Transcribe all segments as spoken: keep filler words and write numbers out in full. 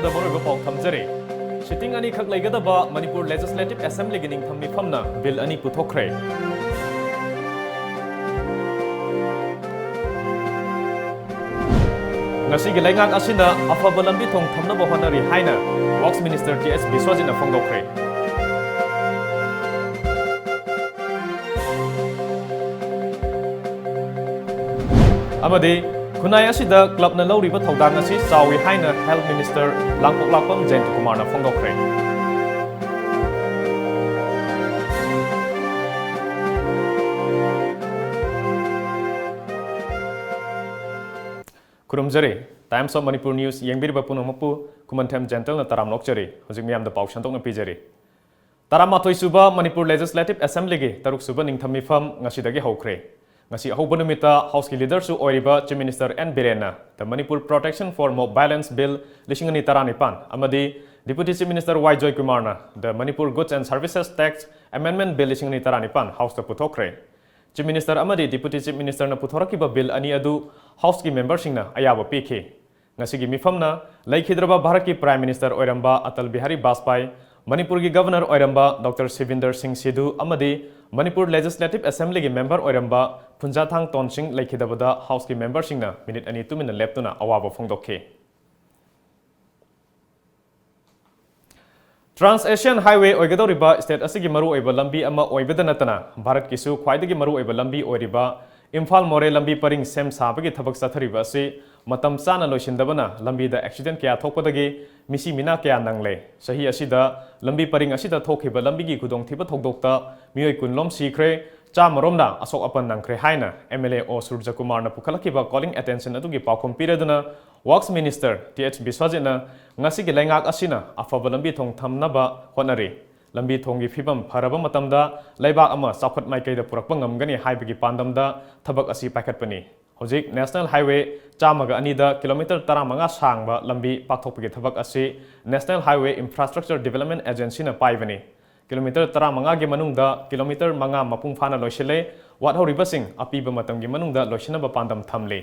ꯗ ꯃꯔꯨꯑꯣꯏꯕ ꯄꯥꯎ ꯊꯝꯖꯔꯤ꯫ Sitting ꯑꯅꯤꯈꯛ ꯂꯩꯒꯗꯕ ꯃꯅꯤꯄꯨꯔ Legislative Assemblyꯒꯤ ꯅꯤꯡꯊꯝ ꯃꯤꯐꯝꯅ bill ꯑꯅꯤ ꯄꯨꯊꯣꯛꯈ꯭ꯔꯦ꯫ ꯉꯁꯤꯒꯤ ꯂꯩꯉꯥꯛ ꯑꯁꯤꯅ ꯑꯐꯕ ꯂꯝꯕꯤ ꯊꯣꯡ ꯊꯝꯅꯕ ꯍꯣꯠꯅꯔꯤ ꯍꯥꯏꯅ Works Minister ꯇꯤ ꯑꯩꯆ ꯕꯤꯁ꯭ꯋꯖꯤꯠꯅ ꯐꯣꯡꯗꯣꯛꯈ꯭ꯔꯦ꯫ ꯑꯃꯗꯤ ꯈꯨꯟꯅꯥꯏ ꯑꯁꯤꯗ clubꯅ ꯂꯧꯔꯤꯕ ꯊꯧꯗꯥꯡ ꯑꯁꯤ ꯆꯥꯎꯏ ꯍꯥꯏꯅ Health Minister Langpoklakpam ꯖꯌꯟꯇꯀꯨꯃꯥꯔꯅ ꯐꯣꯡꯗꯣꯛꯈ꯭ꯔꯦ꯫ ꯈꯨꯔꯨꯝꯖꯔꯤ꯫ Times of Manipur News ꯌꯦꯡꯕꯤꯔꯤꯕ ꯄꯨꯝꯅꯃꯛꯄꯨ ꯈꯨꯃꯟꯊꯦꯝ ꯖꯦꯟꯇꯜꯅ ꯇꯔꯥꯝꯅ ꯑꯣꯛꯆꯔꯤ꯫ ꯍꯧꯖꯤꯛ ꯃꯤꯌꯥꯝꯗ ꯄꯥꯎ ꯁꯟꯗꯣꯛꯅ ꯄꯤꯖꯔꯤ꯫ ꯇꯔꯥꯃꯥꯊꯣꯏ ꯁꯨꯕ ꯃꯅꯤꯄꯨꯔ Legislative Assemblyꯒꯤ ꯇꯔꯨꯛ ꯁꯨꯕ ꯅꯤꯡꯊꯝ ꯃꯤꯐꯝ ꯉꯁꯤꯗꯒꯤ ꯍꯧꯈ꯭ꯔꯦ꯫ ꯉꯁꯤ ꯑꯍꯧꯕ ꯅꯨꯃꯤꯠꯇ Houseꯀꯤ leaderꯁꯨ ꯑꯣꯏꯔꯤꯕ Chief Minister ꯑꯦꯟ ꯕꯤꯔꯦꯟꯅ The Manipur Protection for Mob Violence Bill ꯂꯤꯁꯤꯡ ꯑꯅꯤ ꯇꯔꯥꯅꯤꯄꯥꯟ ꯑꯃꯗꯤ Deputy Chief Minister Y ꯖꯣꯏꯀꯨꯃꯥꯔꯅ The Manipur Goods and Services Tax Amendment Bill ꯂꯤꯁꯤꯡ ꯑꯅꯤ ꯇꯔꯥꯅꯤꯄꯥꯟ Houseꯇ ꯄꯨꯊꯣꯛꯈ꯭ꯔꯦ꯫ Chief Minister ꯑꯃꯗꯤ Deputy Chief Ministerꯅ ꯄꯨꯊꯣꯔꯛꯈꯤꯕ bill ꯑꯅꯤ ꯑꯗꯨ Houseꯀꯤ memberꯁꯤꯡꯅ ꯑꯌꯥꯕ ꯄꯤꯈꯤ꯫ ꯉꯁꯤꯒꯤ ꯃꯤꯐꯝꯅ ꯂꯩꯈꯤꯗ꯭ꯔꯕ ꯚꯥꯔꯠꯀꯤ Prime Minister ꯑꯣꯏꯔꯝꯕ ꯑꯇꯜ ꯕꯤꯍꯥꯔꯤ ꯕꯥꯖꯄꯥꯏ, ꯃꯅꯤꯄꯨꯔꯒꯤ Governor ꯑꯣꯏꯔꯝꯕ ꯗꯣꯛꯇꯔ ꯁꯤꯕꯤꯟꯗꯔ ꯁꯤꯡ ꯁꯤꯙꯨ ꯑꯃꯗꯤ ꯃꯅꯤꯄꯨꯔ Legislative Assemblyꯒꯤ member ꯑꯣꯏꯔꯝꯕ ꯐꯨꯟꯖꯥꯊꯥꯡ ꯇꯣꯟꯁꯤꯡ ꯂꯩꯈꯤꯗꯕꯗ Houseꯀꯤ memberꯁꯤꯡꯅ minute ꯑꯅꯤ ꯇꯨꯃꯤꯟꯅ ꯂꯦꯞꯇꯨꯅ ꯑꯋꯥꯕ ꯐꯣꯡꯗꯣꯛꯈꯤ꯫ Trans Asian Highway ꯑꯣꯏꯒꯗꯧꯔꯤꯕ state ꯑꯁꯤꯒꯤ ꯃꯔꯨꯑꯣꯏꯕ ꯂꯝꯕꯤ ꯑꯃ ꯑꯣꯏꯕꯗ ꯅꯠꯇꯅ ꯚꯥꯔꯠꯀꯤꯁꯨ ꯈ꯭ꯋꯥꯏꯗꯒꯤ ꯃꯔꯨꯑꯣꯏꯕ ꯂꯝꯕꯤ ꯑꯣꯏꯔꯤꯕ ꯏꯝꯐꯥꯜ ꯃꯣꯔꯦ ꯂꯝꯕꯤ ꯄꯔꯤꯡ ꯁꯦꯝ ꯁꯥꯕꯒꯤ ꯊꯕꯛ ꯆꯠꯊꯔꯤꯕ ꯑꯁꯤ ꯃꯇꯝ ꯆꯥꯅ ꯂꯣꯏꯁꯤꯟꯗꯕꯅ ꯂꯝꯕꯤꯗ accident ꯀꯌꯥ ꯊꯣꯛꯄꯗꯒꯤ ꯃꯤꯁꯤ ꯃꯤꯅꯥ ꯀꯌꯥ ꯅꯪꯂꯦ꯫ ꯆꯍꯤ ꯑꯁꯤꯗ ꯂꯝꯕꯤ ꯄꯔꯤꯡ ꯑꯁꯤꯗ ꯊꯣꯛꯈꯤꯕ ꯂꯝꯕꯤꯒꯤ ꯈꯨꯗꯣꯡꯊꯤꯕ ꯊꯧꯗꯣꯛꯇ ꯃꯤꯑꯣꯏ ꯀꯨꯟ ꯂꯣꯝ ꯁꯤꯈ꯭ꯔꯦ, ꯆꯥꯝꯃ ꯔꯣꯝꯅ ꯑꯁꯣꯛ ꯑꯄꯟ ꯅꯪꯈ꯭ꯔꯦ ꯍꯥꯏꯅ M L A O ꯁꯨꯔꯖꯀꯨꯃꯥꯔꯅ ꯄꯨꯈꯠꯂꯛꯈꯤꯕ calling attention ꯑꯗꯨꯒꯤ ꯄꯥꯎꯈꯨꯝ ꯄꯤꯔꯗꯨꯅ Works Minister ꯇꯤ ꯑꯩꯆ ꯕꯤꯁ꯭ꯋꯖꯤꯠꯅ ꯉꯁꯤꯒꯤ ꯂꯩꯉꯥꯛ ꯑꯁꯤꯅ ꯑꯐꯕ ꯂꯝꯕꯤ ꯊꯣꯡ ꯊꯝꯅꯕ ꯍꯣꯠꯅꯔꯤ꯫ ꯂꯝꯕꯤ ꯊꯣꯡꯒꯤ ꯐꯤꯕꯝ ꯐꯔꯕ ꯃꯇꯝꯗ ꯂꯩꯕꯥꯛ ꯑꯃ ꯆꯥꯎꯈꯠ ꯃꯥꯏꯀꯩꯗ ꯄꯨꯔꯛꯄ ꯉꯝꯒꯅꯤ ꯍꯥꯏꯕꯒꯤ ꯄꯥꯟꯗꯝꯗ ꯊꯕꯛ ꯑꯁꯤ ꯄꯥꯏꯈꯠꯄꯅꯤ꯫ ꯍꯧꯖꯤꯛ National Highway ꯆꯥꯝꯃꯒ ꯑꯅꯤꯗ kilometre ꯇꯔꯥꯃꯉꯥ ꯁꯥꯡꯕ ꯂꯝꯕꯤ ꯄꯥꯛꯊꯣꯛꯄꯒꯤ ꯊꯕꯛ ꯑꯁꯤ National Highway Infrastructure Development Agencyꯅ ꯄꯥꯏꯕꯅꯤ꯫ Kilometre ꯇꯔꯥꯃꯉꯥꯒꯤ ꯃꯅꯨꯡꯗ kilometre ꯃꯉꯥ ꯃꯄꯨꯡ ꯐꯥꯅ ꯂꯣꯏꯁꯤꯜꯂꯦ꯫ ꯋꯥꯠꯍꯧꯔꯤꯕꯁꯤꯡ ꯑꯄꯤꯕ ꯃꯇꯝꯒꯤ ꯃꯅꯨꯡꯗ ꯂꯣꯏꯁꯤꯟꯅꯕ ꯄꯥꯟꯗꯝ ꯊꯝꯂꯤ꯫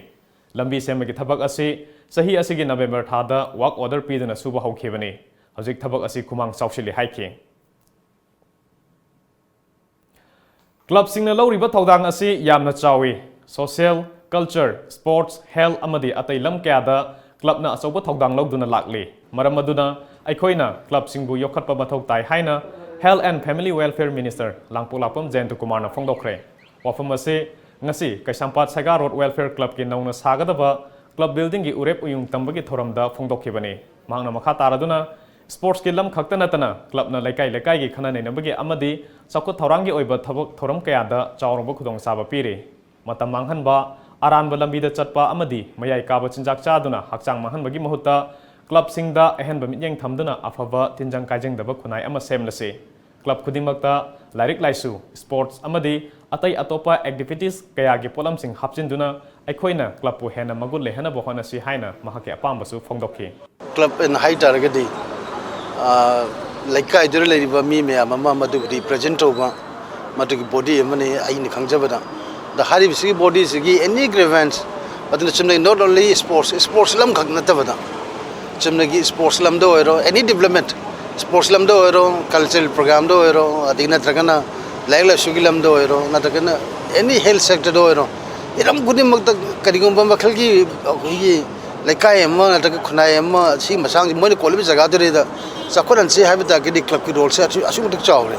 ꯂꯝꯕꯤ ꯁꯦꯝꯕꯒꯤ ꯊꯕꯛ ꯑꯁꯤ ꯆꯍꯤ ꯑꯁꯤꯒꯤ ꯅꯕꯦꯝꯕꯔ ꯊꯥꯗ work order ꯄꯤꯗꯨꯅ ꯁꯨꯕ ꯍꯧꯈꯤꯕꯅꯤ꯫ ꯍꯧꯖꯤꯛ ꯊꯕꯛ ꯑꯁꯤ ꯈꯨꯃꯥꯡ ꯆꯥꯎꯁꯤꯜꯂꯤ ꯍꯥꯏꯈꯤ꯫ ꯀ꯭ꯂꯕꯁꯤꯡꯅ ꯂꯧꯔꯤꯕ ꯊꯧꯗꯥꯡ ꯑꯁꯤ ꯌꯥꯝꯅ ꯆꯥꯎꯏ꯫ Social, culture, sports, health ꯑꯃꯗꯤ ꯑꯇꯩ ꯂꯝ ꯀꯌꯥꯗ ꯀ꯭ꯂꯕꯅ ꯑꯆꯧꯕ ꯊꯧꯗꯥꯡ ꯂꯧꯗꯨꯅ ꯂꯥꯛꯂꯤ꯫ ꯃꯔꯝ ꯑꯗꯨꯅ ꯑꯩꯈꯣꯏꯅ ꯀ꯭ꯂꯕꯁꯤꯡꯕꯨ ꯌꯣꯛꯈꯠꯄ ꯃꯊꯧ ꯇꯥꯏ ꯍꯥꯏꯅ Health and Family Welfare Minister ꯂꯥꯡꯄꯣꯛꯂꯥꯛꯄꯝ ꯖꯌꯟꯇ ꯀꯨꯃꯥꯔꯅ ꯐꯣꯡꯗꯣꯛꯈ꯭ꯔꯦ꯫ ꯋꯥꯐꯝ ꯑꯁꯤ ꯉꯁꯤ ꯀꯩꯁꯥꯝꯄꯥꯠ ꯁꯦꯒꯥ ꯔꯣꯗ Welfare Clubꯀꯤ ꯅꯧꯅ ꯁꯥꯒꯗꯕ club buildingꯒꯤ ꯎꯔꯦꯞ ꯎꯌꯨꯡ ꯇꯝꯕꯒꯤ ꯊꯧꯔꯝꯗ ꯐꯣꯡꯗꯣꯛꯈꯤꯕꯅꯤ꯫ ꯃꯍꯥꯛꯅ ꯃꯈꯥ ꯇꯥꯔꯗꯨꯅ, sportsꯀꯤ ꯂꯝ ꯈꯛꯇ ꯅꯠꯇꯅ clubꯅ ꯂꯩꯀꯥꯏ ꯂꯩꯀꯥꯏꯒꯤ ꯈꯟꯅ ꯅꯩꯅꯕꯒꯤ ꯑꯃꯗꯤ ꯆꯥꯎꯈꯠ ꯊꯧꯔꯥꯡꯒꯤ ꯑꯣꯏꯕ ꯊꯕꯛ ꯊꯧꯔꯝ ꯀꯌꯥꯗ ꯆꯥꯎꯔꯕ ꯈꯨꯗꯣꯡꯆꯥꯕ ꯄꯤꯔꯤ꯫ ꯃꯇꯝ ꯃꯥꯡꯍꯟꯕ, ꯑꯔꯥꯟꯕ ꯂꯝꯕꯤꯗ ꯆꯠꯄ ꯑꯃꯗꯤ ꯃꯌꯥꯏ ꯀꯥꯕ ꯆꯤꯟꯖꯥꯛ ꯆꯥꯗꯨꯅ ꯍꯛꯆꯥꯡ ꯃꯥꯡꯍꯟꯕꯒꯤ ꯃꯍꯨꯠꯇ clubꯁꯤꯡꯗ ꯑꯍꯦꯟꯕ ꯃꯤꯠꯌꯦꯡ ꯊꯝꯗꯨꯅ ꯑꯐꯕ ꯇꯤꯟꯖꯪ ꯀꯥꯏꯖꯪꯗꯕ ꯈꯨꯟꯅꯥꯏ ꯑꯃ ꯁꯦꯝꯂꯁꯤ꯫ Club ꯈꯨꯗꯤꯡꯃꯛꯇ ꯂꯥꯏꯔꯤꯛ ꯂꯥꯏꯁꯨ, sports ꯑꯃꯗꯤ ꯑꯇꯩ ꯑꯇꯣꯞꯄ activities ꯀꯌꯥꯒꯤ ꯄꯣꯠꯂꯝꯁꯤꯡ ꯍꯥꯞꯆꯤꯟꯗꯨꯅ ꯑꯩꯈꯣꯏꯅ clubꯄꯨ ꯍꯦꯟꯅ ꯃꯒꯨꯟ ꯂꯩꯍꯟꯅꯕ ꯍꯣꯠꯅꯁꯤ ꯍꯥꯏꯅ ꯃꯍꯥꯛꯀꯤ ꯑꯄꯥꯝꯕꯁꯨ ꯐꯣꯡꯗꯣꯛꯈꯤ꯫ Club ꯑꯅ ꯍꯥꯏ ꯇꯥꯔꯒꯗꯤ, ꯑ, ꯂꯩꯀꯥꯏꯗꯨꯗ ꯂꯩꯔꯤꯕ ꯃꯤ ꯃꯌꯥꯝ ꯑꯃ ꯃꯗꯨꯕꯨ represent ꯇꯧꯕ, ꯃꯗꯨꯒꯤ body ꯑꯃꯅꯤ ꯑꯩꯅ ꯈꯪꯖꯕꯗ꯫ ꯑꯗ ꯍꯥꯏꯔꯤꯕꯁꯤꯒꯤ bodyꯁꯤꯒꯤ any grievance, ꯑꯗꯨꯅ ꯆꯨꯝꯅꯒꯤ not only sports, sports ꯂꯝꯈꯛ ꯅꯠꯇꯕꯗ, ꯆꯨꯝꯅꯒꯤ sports ꯂꯝꯗ ꯑꯣꯏꯔꯣ, any development, sports ꯂꯝꯗ ꯑꯣꯏꯔꯣ, cultural programꯗ ꯑꯣꯏꯔꯣ, ꯑꯗꯒꯤ ꯅꯠꯇ꯭ꯔꯒꯅ ꯂꯥꯏꯔꯤꯛ ꯂꯥꯏꯁꯨꯒꯤ ꯂꯝꯗ ꯑꯣꯏꯔꯣ, ꯅꯠꯇ꯭ꯔꯒꯅ any health sectorꯗ ꯑꯣꯏꯔꯣ, ꯍꯤꯔꯝ ꯈꯨꯗꯤꯡꯃꯛꯇ ꯀꯔꯤꯒꯨꯝꯕ ꯃꯈꯜꯒꯤ ꯑꯩꯈꯣꯏꯒꯤ ꯂꯩꯀꯥꯏ ꯑꯃ ꯅꯠꯇ꯭ꯔꯒ ꯈꯨꯟꯅꯥꯏ ꯑꯃ ꯁꯤꯒꯤ ꯃꯁꯥꯡꯁꯤ ꯃꯣꯏꯅ ꯀꯣꯜꯂꯤꯕ ꯖꯒꯥꯗꯨꯗꯩꯗ ꯆꯥꯎꯈꯠꯍꯟꯁꯤ ꯍꯥꯏꯕ ꯇꯥꯔꯒꯗꯤ clubꯀꯤ roleꯁꯦ ꯑꯁꯨꯛ-, ꯑꯁꯨꯛꯀꯤ ꯃꯇꯤꯛ ꯆꯥꯎꯔꯦ꯫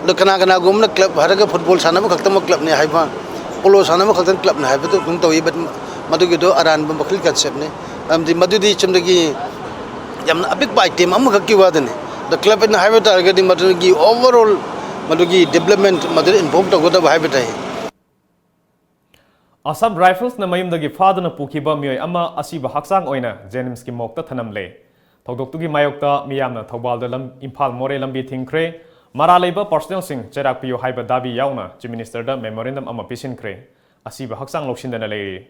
ꯑꯗꯣ ꯀꯅꯥ ꯀꯅꯥꯒꯨꯝꯕꯅ club ꯍꯥꯏꯔꯒ football ꯁꯥꯟꯅꯕ ꯈꯛꯇꯃꯛ clubꯅꯤ ꯍꯥꯏꯕ, polo ꯁꯥꯟꯅꯕ ꯈꯛꯇꯪ clubꯅꯤ ꯍꯥꯏꯕꯗꯨ ꯑꯗꯨꯝ ꯇꯧꯏ, but ꯃꯗꯨꯒꯤꯗꯣ ꯑꯔꯥꯟꯕ ꯃꯈꯜꯒꯤ conceptꯅꯤ꯫ ꯃꯔꯝꯗꯤ ꯃꯗꯨꯗꯤ ꯆꯨꯝꯅꯒꯤ ꯌꯥꯝꯅ ꯑꯄꯤꯛꯄ item ꯑꯃꯈꯛꯀꯤ ꯋꯥꯗꯅꯤ꯫ ꯑꯗꯣ club ꯑꯅ ꯍꯥꯏꯕ ꯇꯥꯔꯒꯗꯤ ꯃꯗꯨꯒꯤ overall ꯃꯗꯨꯒꯤ development ꯃꯗꯨꯗ involve ꯇꯧꯒꯗꯕ ꯍꯥꯏꯕ ꯇꯥꯏ꯫ Assam Riflesꯅ ꯃꯌꯨꯝꯗꯒꯤ ꯐꯥꯗꯨꯅ ꯄꯨꯈꯤꯕ ꯃꯤꯑꯣꯏ ꯑꯃ ꯑꯁꯤꯕ ꯍꯛꯆꯥꯡ ꯑꯣꯏꯅ JNIMSꯀꯤ morgueꯇ ꯊꯅꯝꯂꯦ꯫ ꯊꯧꯗꯣꯛꯇꯨꯒꯤ ꯃꯥꯌꯣꯛꯇ ꯃꯤꯌꯥꯝꯅ ꯊꯧꯕꯥꯜꯗ ꯂꯝ-, ꯏꯝꯐꯥꯜ ꯃꯣꯔꯦ ꯂꯝꯕꯤ ꯊꯤꯡꯈ꯭ꯔꯦ꯫ ꯃꯔꯥꯜ ꯂꯩꯕ personnelꯁꯤꯡ ꯆꯩꯔꯥꯛ ꯄꯤꯌꯨ ꯍꯥꯏꯕ ꯗꯥꯕꯤ ꯌꯥꯎꯅ Chief Ministerꯗ memorandum ꯑꯃ ꯄꯤꯁꯤꯟꯈ꯭ꯔꯦ꯫ ꯑꯁꯤꯕ ꯍꯛꯆꯥꯡ ꯂꯧꯁꯤꯟꯗꯅ ꯂꯩꯔꯤ꯫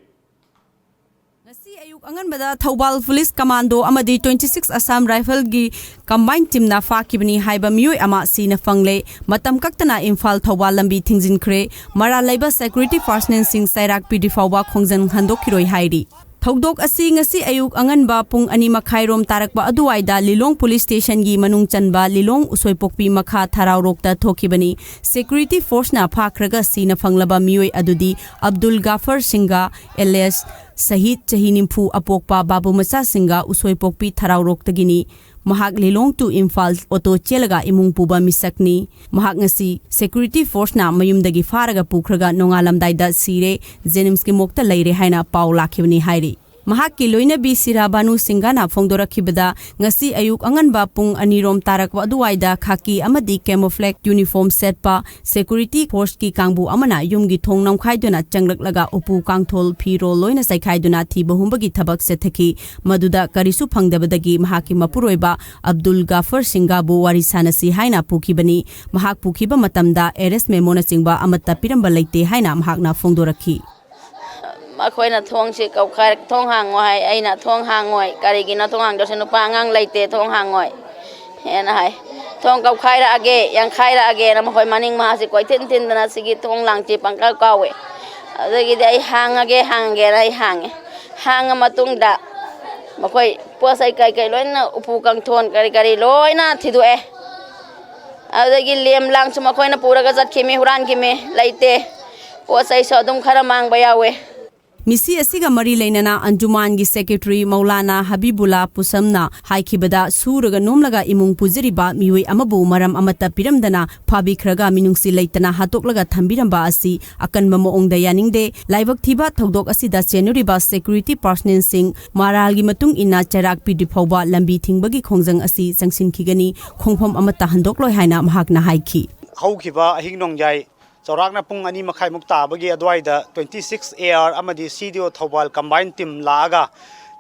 ꯉꯁꯤ ꯑꯌꯨꯛ ꯑꯉꯟꯕꯗ ꯊꯧꯕꯥꯜ ꯄꯨꯂꯤꯁ ꯀꯃꯥꯟꯗꯣ ꯑꯃꯗꯤ twenty six Assam Rifleꯒꯤ combined teamꯅ ꯐꯥꯈꯤꯕꯅꯤ ꯍꯥꯏꯕ ꯃꯤꯑꯣꯏ ꯑꯃ ꯁꯤꯅ ꯐꯪꯂꯦ꯫ ꯃꯇꯝ ꯀꯛꯇꯅ ꯏꯝꯐꯥꯜ ꯊꯧꯕꯥꯜ ꯂꯝꯕꯤ ꯊꯤꯡꯖꯤꯟꯈ꯭ꯔꯦ꯫ ꯃꯔꯥꯜ ꯂꯩꯕ security personnelꯁꯤꯡ ꯆꯩꯔꯥꯛ ꯄꯤꯗ꯭ꯔꯤ ꯐꯥꯎꯕ ꯈꯣꯡꯖꯪ ꯍꯟꯗꯣꯛꯈꯤꯔꯣꯏ ꯍꯥꯏꯔꯤ꯫ ꯊꯧꯗꯣꯛ ꯑꯁꯤ ꯉꯁꯤ ꯑꯌꯨꯛ ꯑꯉꯟꯕ ꯄꯨꯡ ꯑꯅꯤ ꯃꯈꯥꯏꯔꯣꯝ ꯇꯥꯔꯛꯄ ꯑꯗꯨꯋꯥꯏꯗ ꯂꯤꯂꯣꯡ police stationꯒꯤ ꯃꯅꯨꯡ ꯆꯟꯕ ꯂꯤꯂꯣꯡ ꯎꯁꯣꯏꯄꯣꯛꯄꯤ ꯃꯈꯥ ꯊꯔꯥꯎꯔꯣꯛꯇ ꯊꯣꯛꯈꯤꯕꯅꯤ꯫ Security forceꯅ ꯐꯥꯈ꯭ꯔꯒ ꯁꯤꯅ ꯐꯪꯂꯕ ꯃꯤꯑꯣꯏ ꯑꯗꯨꯗꯤ ꯑꯕꯗꯨꯜ ꯒꯥꯐꯔ ꯁꯤꯡꯒ alias ꯁꯍꯤꯗ, ꯆꯍꯤ ꯅꯤꯐꯨ, ꯑꯄꯣꯛꯄ ꯕꯥꯕꯨ ꯃꯆꯥꯁꯤꯡꯒ ꯎꯁꯣꯏꯄꯣꯛꯄꯤ ꯊꯔꯥꯎꯔꯣꯛꯇꯒꯤꯅꯤ꯫ ꯃꯍꯥꯛ ꯂꯤꯂꯣꯡ to ꯏꯝꯐꯥꯜ ꯑꯣꯇꯣ ꯆꯦꯜꯂꯒ ꯏꯃꯨꯡ ꯄꯨꯕ ꯃꯤꯁꯛꯅꯤ꯫ ꯃꯍꯥꯛ ꯉꯁꯤ security forceꯅ ꯃꯌꯨꯝꯗꯒꯤ ꯐꯥꯔꯒ ꯄꯨꯈ꯭ꯔꯒ ꯅꯣꯡꯉꯥꯜꯂꯝꯗꯥꯏꯗ ꯁꯤꯔꯦ, JNIMSꯀꯤ morgueꯇ ꯂꯩꯔꯦ ꯍꯥꯏꯅ ꯄꯥꯎ ꯂꯥꯛꯈꯤꯕꯅꯤ ꯍꯥꯏꯔꯤ꯫ ꯃꯍꯥꯛꯀꯤ ꯂꯣꯏꯅꯕꯤ ꯁꯤꯔꯥ ꯕꯥꯅꯨ ꯁꯤꯡꯒꯥꯅ ꯐꯣꯡꯗꯣꯔꯛꯈꯤꯕꯗ, ꯉꯁꯤ ꯑꯌꯨꯛ ꯑꯉꯟꯕ ꯄꯨꯡ ꯑꯅꯤꯔꯣꯝ ꯇꯥꯔꯛꯄ ꯑꯗꯨꯋꯥꯏꯗ ꯈꯥꯀꯤ ꯑꯃꯗꯤ camouflage uniform ꯁꯦꯠꯄ security forceꯀꯤ ꯀꯥꯡꯕꯨ ꯑꯃꯅ ꯌꯨꯝꯒꯤ ꯊꯣꯡ ꯅꯝꯈꯥꯏꯗꯨꯅ ꯆꯪꯂꯛꯂꯒ ꯎꯄꯨ ꯀꯥꯡꯊꯣꯜ ꯐꯤꯔꯣꯜ ꯂꯣꯏꯅ ꯆꯥꯏꯈꯥꯏꯗꯨꯅ ꯊꯤꯕ ꯍꯨꯝꯕꯒꯤ ꯊꯕꯛ ꯆꯠꯊꯈꯤ꯫ ꯃꯗꯨꯗ ꯀꯔꯤꯁꯨ ꯐꯪꯗꯕꯗꯒꯤ ꯃꯍꯥꯛꯀꯤ ꯃꯄꯨꯔꯣꯏꯕ ꯑꯕꯗꯨꯜ ꯒꯥꯐꯔ ꯁꯤꯡꯒꯥꯕꯨ ꯋꯥꯔꯤ ꯁꯥꯟꯅꯁꯤ ꯍꯥꯏꯅ ꯄꯨꯈꯤꯕꯅꯤ꯫ ꯃꯍꯥꯛ ꯄꯨꯈꯤꯕ ꯃꯇꯝꯗ arrest memoꯅꯆꯤꯡꯕ ꯑꯃꯠꯇ ꯄꯤꯔꯝꯕ ꯂꯩꯇꯦ ꯍꯥꯏꯅ ꯃꯍꯥꯛꯅ ꯐꯣꯡꯗꯣꯔꯛꯈꯤ꯫ ꯃꯈꯣꯏꯅ ꯊꯣꯡꯁꯤ ꯀꯧꯈꯥꯏꯔꯛ ꯊꯣꯡ ꯍꯥꯡꯉꯣ ꯍꯥꯏ꯫ ꯑꯩꯅ ꯊꯣꯡ ꯍꯥꯡꯉꯣꯏ, ꯀꯔꯤꯒꯤꯅꯣ ꯊꯣꯡ ꯍꯥꯡꯗ꯭ꯔꯁꯨ, ꯅꯨꯄꯥ ꯑꯉꯥꯡ ꯂꯩꯇꯦ, ꯊꯣꯡ ꯍꯥꯡꯉꯣꯏ ꯍꯥꯏꯅ ꯍꯥꯏ꯫ ꯊꯣꯡ ꯀꯧꯈꯥꯏꯔꯛꯑꯒꯦ, ꯌꯥꯡꯈꯥꯏꯔꯛꯑꯒꯦꯅ ꯃꯈꯣꯏ ꯃꯅꯤꯡ ꯃꯍꯥꯁꯤ ꯀꯣꯏꯊꯤꯟ ꯊꯤꯟꯗꯅ ꯁꯤꯒꯤ ꯊꯣꯡ ꯂꯥꯡꯁꯤ ꯄꯪꯀꯥꯎ ꯀꯥꯎꯋꯦ꯫ ꯑꯗꯒꯤꯗꯤ ꯑꯩ ꯍꯥꯡꯉꯒꯦ, ꯍꯥꯡꯉꯒꯦꯅ ꯑꯩ ꯍꯥꯡꯉꯦ꯫ ꯍꯥꯡꯉ ꯃꯇꯨꯡꯗ ꯃꯈꯣꯏ ꯄꯣꯠ ꯆꯩ ꯀꯩ ꯀꯩ ꯂꯣꯏꯅ, ꯎꯄꯨ ꯀꯥꯡꯊꯣꯟ ꯀꯔꯤ ꯀꯔꯤ ꯂꯣꯏꯅ ꯊꯤꯗꯣꯛꯑꯦ꯫ ꯑꯗꯨꯗꯒꯤ ꯂꯦꯝ ꯂꯥꯡꯁꯨ ꯃꯈꯣꯏꯅ ꯄꯨꯔꯒ ꯆꯠꯈꯤꯃꯤ, ꯍꯨꯔꯥꯟꯈꯤꯃꯤ, ꯂꯩꯇꯦ꯫ ꯄꯣꯠ ꯆꯩꯁꯨ ꯑꯗꯨꯝ ꯈꯔ ꯃꯥꯡꯕ ꯌꯥꯎꯋꯦ꯫ ꯃꯤꯁꯤ ꯑꯁꯤꯒ ꯃꯔꯤ ꯂꯩꯅꯅ ꯑꯟꯖꯨꯃꯥꯟꯒꯤ secretary ꯃꯧꯂꯥꯅꯥ ꯍꯕꯤꯕꯨꯜꯂꯥ ꯄꯨꯁꯝꯅ ꯍꯥꯏꯈꯤꯕꯗ, ꯁꯨꯔꯒ ꯅꯣꯝꯂꯒ ꯏꯃꯨꯡ ꯄꯨꯖꯔꯤꯕ ꯃꯤꯑꯣꯏ ꯑꯃꯕꯨ ꯃꯔꯝ ꯑꯃꯠꯇ ꯄꯤꯔꯝꯗꯅ ꯐꯥꯕꯤꯈ꯭ꯔꯒ ꯃꯤꯅꯨꯡꯁꯤ ꯂꯩꯇꯅ ꯍꯥꯠꯇꯣꯛꯂꯒ ꯊꯝꯕꯤꯔꯝꯕ ꯑꯁꯤ ꯑꯀꯟꯕ ꯃꯑꯣꯡꯗ ꯌꯥꯅꯤꯡꯗꯦ꯫ ꯂꯥꯏꯕꯛ ꯊꯤꯕ ꯊꯧꯗꯣꯛ ꯑꯁꯤꯗ ꯆꯦꯟꯅꯔꯤꯕ security personnelꯁꯤꯡ ꯃꯔꯥꯜꯒꯤ ꯃꯇꯨꯡ ꯏꯟꯅ ꯆꯩꯔꯥꯛ ꯄꯤꯗ꯭ꯔꯤ ꯐꯥꯎꯕ ꯂꯝꯕꯤ ꯊꯤꯡꯕꯒꯤ ꯈꯣꯡꯖꯪ ꯑꯁꯤ ꯆꯪꯁꯤꯟꯈꯤꯒꯅꯤ, ꯈꯣꯡꯐꯝ ꯑꯃꯠꯇ ꯍꯟꯗꯣꯛꯂꯣꯏ ꯍꯥꯏꯅ ꯃꯍꯥꯛꯅ ꯍꯥꯏꯈꯤ꯫ ꯍꯧꯈꯤꯕ ꯑꯍꯤꯡ ꯅꯣꯡꯌꯥꯏ ꯆꯥꯎꯔꯥꯛꯅ ꯄꯨꯡ ꯑꯅꯤ ꯃꯈꯥꯏꯃꯨꯛ ꯇꯥꯕꯒꯤ ꯑꯗꯨꯋꯥꯏꯗ twenty six AR ꯑꯃꯗꯤ CDO ꯊꯧꯕꯥꯜ combined team ꯂꯥꯛꯑꯒ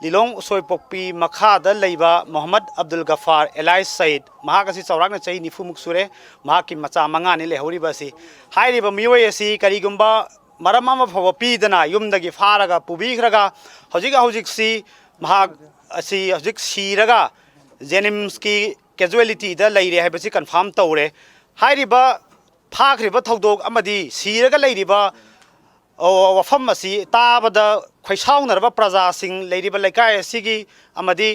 ꯂꯤꯂꯣꯡ ꯎꯁꯣꯏꯄꯣꯛꯄꯤ ꯃꯈꯥꯗ ꯂꯩꯕ ꯃꯣꯍꯝꯃꯗ ꯑꯕꯗꯨꯜ ꯒꯐꯥꯔ alias ꯁꯌꯤꯗ, ꯃꯍꯥꯛ ꯑꯁꯤ ꯆꯥꯎꯔꯥꯛꯅ ꯆꯍꯤ ꯅꯤꯐꯨꯃꯨꯛ ꯁꯨꯔꯦ, ꯃꯍꯥꯛꯀꯤ ꯃꯆꯥ ꯃꯉꯥꯅꯤ ꯂꯩꯍꯧꯔꯤꯕ ꯑꯁꯤ꯫ ꯍꯥꯏꯔꯤꯕ ꯃꯤꯑꯣꯏ ꯑꯁꯤ ꯀꯔꯤꯒꯨꯝꯕ ꯃꯔꯝ ꯑꯃ ꯐꯥꯎꯕ ꯄꯤꯗꯅ ꯌꯨꯝꯗꯒꯤ ꯐꯥꯔꯒ ꯄꯨꯕꯤꯈ꯭ꯔꯒ ꯍꯧꯖꯤꯛ ꯍꯧꯖꯤꯛꯁꯤ ꯃꯍꯥꯛ ꯑꯁꯤ ꯍꯧꯖꯤꯛ ꯁꯤꯔꯒ ꯖꯦꯅꯤꯝꯁꯀꯤ ꯀꯦꯖꯨꯋꯦꯂꯤꯇꯤꯗ ꯂꯩꯔꯦ ꯍꯥꯏꯕꯁꯤ ꯀꯟꯐꯥꯔꯝ ꯇꯧꯔꯦ꯫ ꯍꯥꯏꯔꯤꯕ ꯐꯥꯈ꯭ꯔꯤꯕ ꯊꯧꯗꯣꯛ ꯑꯃꯗꯤ ꯁꯤꯔꯒ ꯂꯩꯔꯤꯕ ꯋꯥꯐꯝ ꯑꯁꯤ ꯇꯥꯕꯗ ꯈꯣꯏꯁꯥꯎꯅꯔꯕ ꯄ꯭ꯔꯖꯥꯁꯤꯡ ꯂꯩꯔꯤꯕ ꯂꯩꯀꯥꯏ ꯑꯁꯤꯒꯤ ꯑꯃꯗꯤ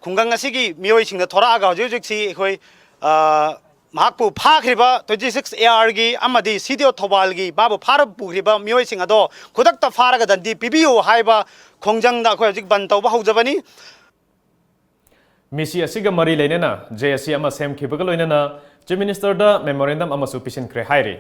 ꯈꯨꯡꯒꯪ ꯑꯁꯤꯒꯤ ꯃꯤꯑꯣꯏꯁꯤꯡꯅ ꯊꯣꯔꯛꯑꯒ ꯍꯧꯖꯤꯛ ꯍꯧꯖꯤꯛꯁꯤ ꯑꯩꯈꯣꯏ ꯃꯍꯥꯛꯄꯨ ꯐꯥꯈ꯭ꯔꯤꯕ twenty six A R ꯒꯤ ꯑꯃꯗꯤ C D O ꯊꯧꯕꯥꯜꯒꯤ ꯃꯥꯕꯨ ꯐꯥꯔ ꯄꯨꯈ꯭ꯔꯤꯕ ꯃꯤꯑꯣꯏꯁꯤꯡ ꯑꯗꯣ ꯈꯨꯗꯛꯇ ꯐꯥꯔꯒ ꯗꯟꯗꯤ ꯄꯤꯕꯤꯌꯨ ꯍꯥꯏꯕ ꯈꯣꯡꯖꯪꯗ ꯑꯩꯈꯣꯏ ꯍꯧꯖꯤꯛ ꯕꯟ ꯇꯧꯕ ꯍꯧꯖꯕꯅꯤ꯫ ꯃꯤꯁꯤ ꯑꯁꯤꯒ ꯃꯔꯤ ꯂꯩꯅꯅ J S C ꯑꯃ ꯁꯦꯝꯈꯤꯕꯒ ꯂꯣꯏꯅꯅ Chief Minister ꯗ memorandum ꯑꯃꯁꯨ ꯄꯤꯁꯤꯟꯈ꯭ꯔꯦ ꯍꯥꯏꯔꯤ꯫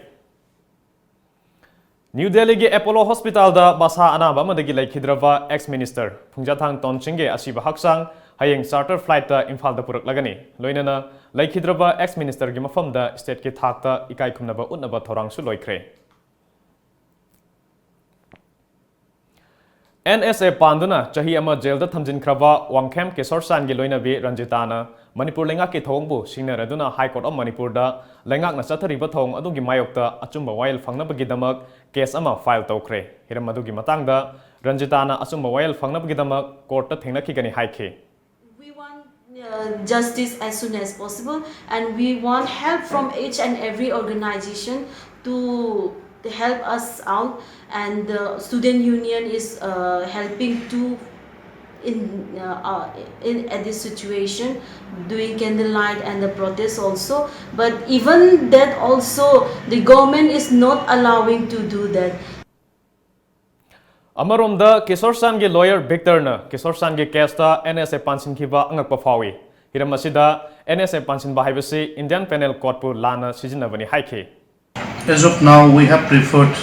ꯅ꯭ꯌꯨ ꯗꯦꯜꯂꯤꯒꯤ ꯑꯦꯄꯣꯂꯣ ꯍꯣꯁꯄꯤꯇꯥꯜꯗ ꯃꯁꯥ ꯑꯅꯥꯕ ꯑꯃꯗꯒꯤ ꯂꯩꯈꯤꯗ꯭ꯔꯕ ex minister ꯐꯨꯡꯖꯥꯊꯥꯡ ꯇꯣꯟꯁꯤꯡꯒꯤ ꯑꯁꯤꯕ ꯍꯛꯆꯥꯡ ꯍꯌꯦꯡ charter flight ꯇ ꯏꯝꯐꯥꯜꯗ ꯄꯨꯔꯛꯂꯒꯅꯤ꯫ ꯂꯣꯏꯅꯅ ꯂꯩꯈꯤꯗ꯭ꯔꯕ ex minister ꯒꯤ ꯃꯐꯝꯗ state ꯀꯤ ꯊꯥꯛꯇ ꯏꯀꯥꯏ ꯈꯨꯝꯅꯕ ꯎꯠꯅꯕ ꯊꯧꯔꯥꯡꯁꯨ ꯂꯣꯏꯈ꯭ꯔꯦ꯫ N S A ꯄꯥꯟꯗꯨꯅ ꯆꯍꯤ ꯑꯃ ꯖꯦꯜꯗ ꯊꯝꯖꯤꯟꯈ꯭ꯔꯕ ꯋꯥꯡꯈꯦꯝ ꯀꯤꯁꯣꯔ ꯆꯥꯟꯒꯤ ꯂꯣꯏꯅꯕꯤ ꯔꯟꯖꯤꯇꯥꯅ ꯃꯅꯤꯄꯨꯔ ꯂꯩꯉꯥꯛꯀꯤ ꯊꯧꯑꯣꯡꯕꯨ ꯁꯤꯡꯅꯔꯗꯨꯅ High Court of ꯃꯅꯤꯄꯨꯔꯗ ꯂꯩꯉꯥꯛꯅ ꯆꯠꯊꯔꯤꯕ ꯊꯧꯑꯣꯡ ꯑꯗꯨꯒꯤ ꯃꯥꯌꯣꯛꯇ ꯑꯆꯨꯝꯕ ꯋꯥꯌꯦꯜ ꯐꯪꯅꯕꯒꯤꯗꯃꯛ case ꯑꯃ file ꯇꯧꯈ꯭ꯔꯦ꯫ ꯍꯤꯔꯝ ꯑꯗꯨꯒꯤ ꯃꯇꯥꯡꯗ ꯔꯟꯖꯤꯇꯥꯅ ꯑꯆꯨꯝꯕ ꯋꯥꯌꯦꯜ ꯐꯪꯅꯕꯒꯤꯗꯃꯛ court ꯇ ꯊꯦꯡꯅꯈꯤꯒꯅꯤ ꯍꯥꯏꯈꯤ꯫ We want uh, justice as soon as possible, and we want help from each and every organization to help us out. And the student union is uh, helping too in uh, uh, in at this situation, doing candlelight and the protest also. But even that also, the government is not allowing to do that. ꯑꯃꯔꯣꯝꯗ Kishore ꯆꯥꯟꯒꯤ lawyer Victor ꯅ Kishore ꯆꯥꯟꯒꯤ case ꯇ N S A ꯄꯥꯟꯁꯤꯟꯈꯤꯕ ꯑꯉꯛꯄ ꯐꯥꯎꯏ꯫ ꯍꯤꯔꯝ ꯑꯁꯤꯗ N S A ꯄꯥꯟꯁꯤꯟꯕ ꯍꯥꯏꯕꯁꯤ Indian Penal Code ꯄꯨ ꯂꯥꯟꯅ ꯁꯤꯖꯤꯟꯅꯕꯅꯤ ꯍꯥꯏꯈꯤ꯫ As of now, we have referred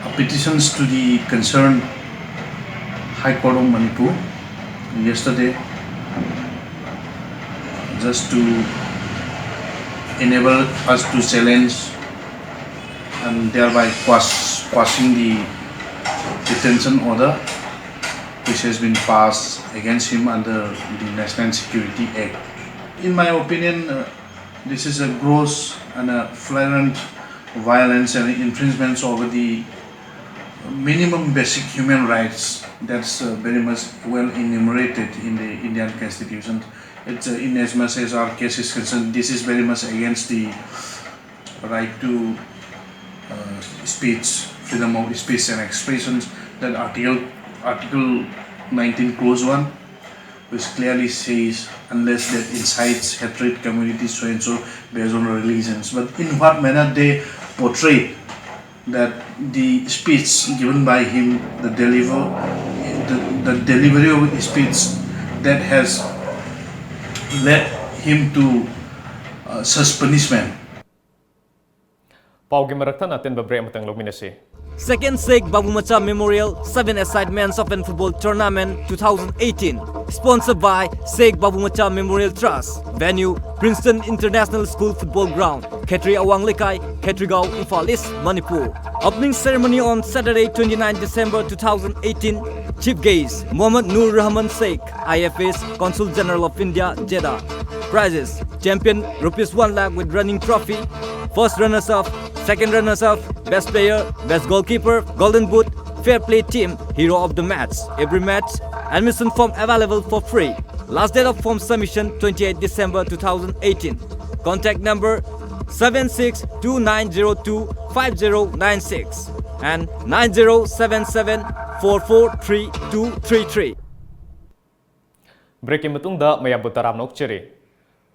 our petitions to the concerned High Court of Manipur yesterday, just to enable us to challenge and thereby quash, quashing the detention order which has been passed against him under the National Security Act. In my opinion, uh, this is a gross and a flagrant violence and infringements over the minimum basic human rights that's uh, very much well enumerated in the Indian Constitution. It's uh, in as much as our case is concerned, this is very much against the right to uh, speech, freedom of speech and expressions. That article, Article nineteen, clause one, which clearly says, "Unless that incites hatred, community so and so based on religions." But in what manner they portray that the speech given by him, the deliver, the, the delivery of his speech that has led him to uh, such punishment. ꯄꯥꯎꯒꯤ ꯃꯔꯛ ꯊꯠꯅ ꯑꯇꯦꯟꯕ break ꯑꯃꯇꯪ ꯂꯧꯃꯤꯟꯅꯁꯤ꯫ Second Sheikh Babu Macha Memorial, seven Aside Men's Open Football Tournament two thousand eighteen. Sponsored by Sheikh Babu Macha Memorial Trust. Venue, Princeton International School Football Ground, Khetri Awang Lekai, Khetrigao, Imphal East, Manipur. Opening ceremony on Saturday, twenty-ninth December two thousand eighteen. Chief guest, Mohammad Nur Rahman Sheikh, I F S, Consul General of India, Jeddah. Prizes, champion, rupees one lakh with running trophy. First runners-up, second runners-up, best player, best goalkeeper, golden boot, fair play team, hero of the match. Every match, admission form available for free. Last date of form submission, twenty-eighth December two thousand eighteen. Contact number seven six two nine zero two five zero nine six and nine zero seven seven four four three two three three. ꯕ꯭ꯔꯦꯛꯀꯤ ꯃꯇꯨꯡꯗ ꯃꯌꯥꯝꯕꯨ ꯇꯔꯥꯝꯅ ꯑꯣꯛꯆꯔꯤ꯫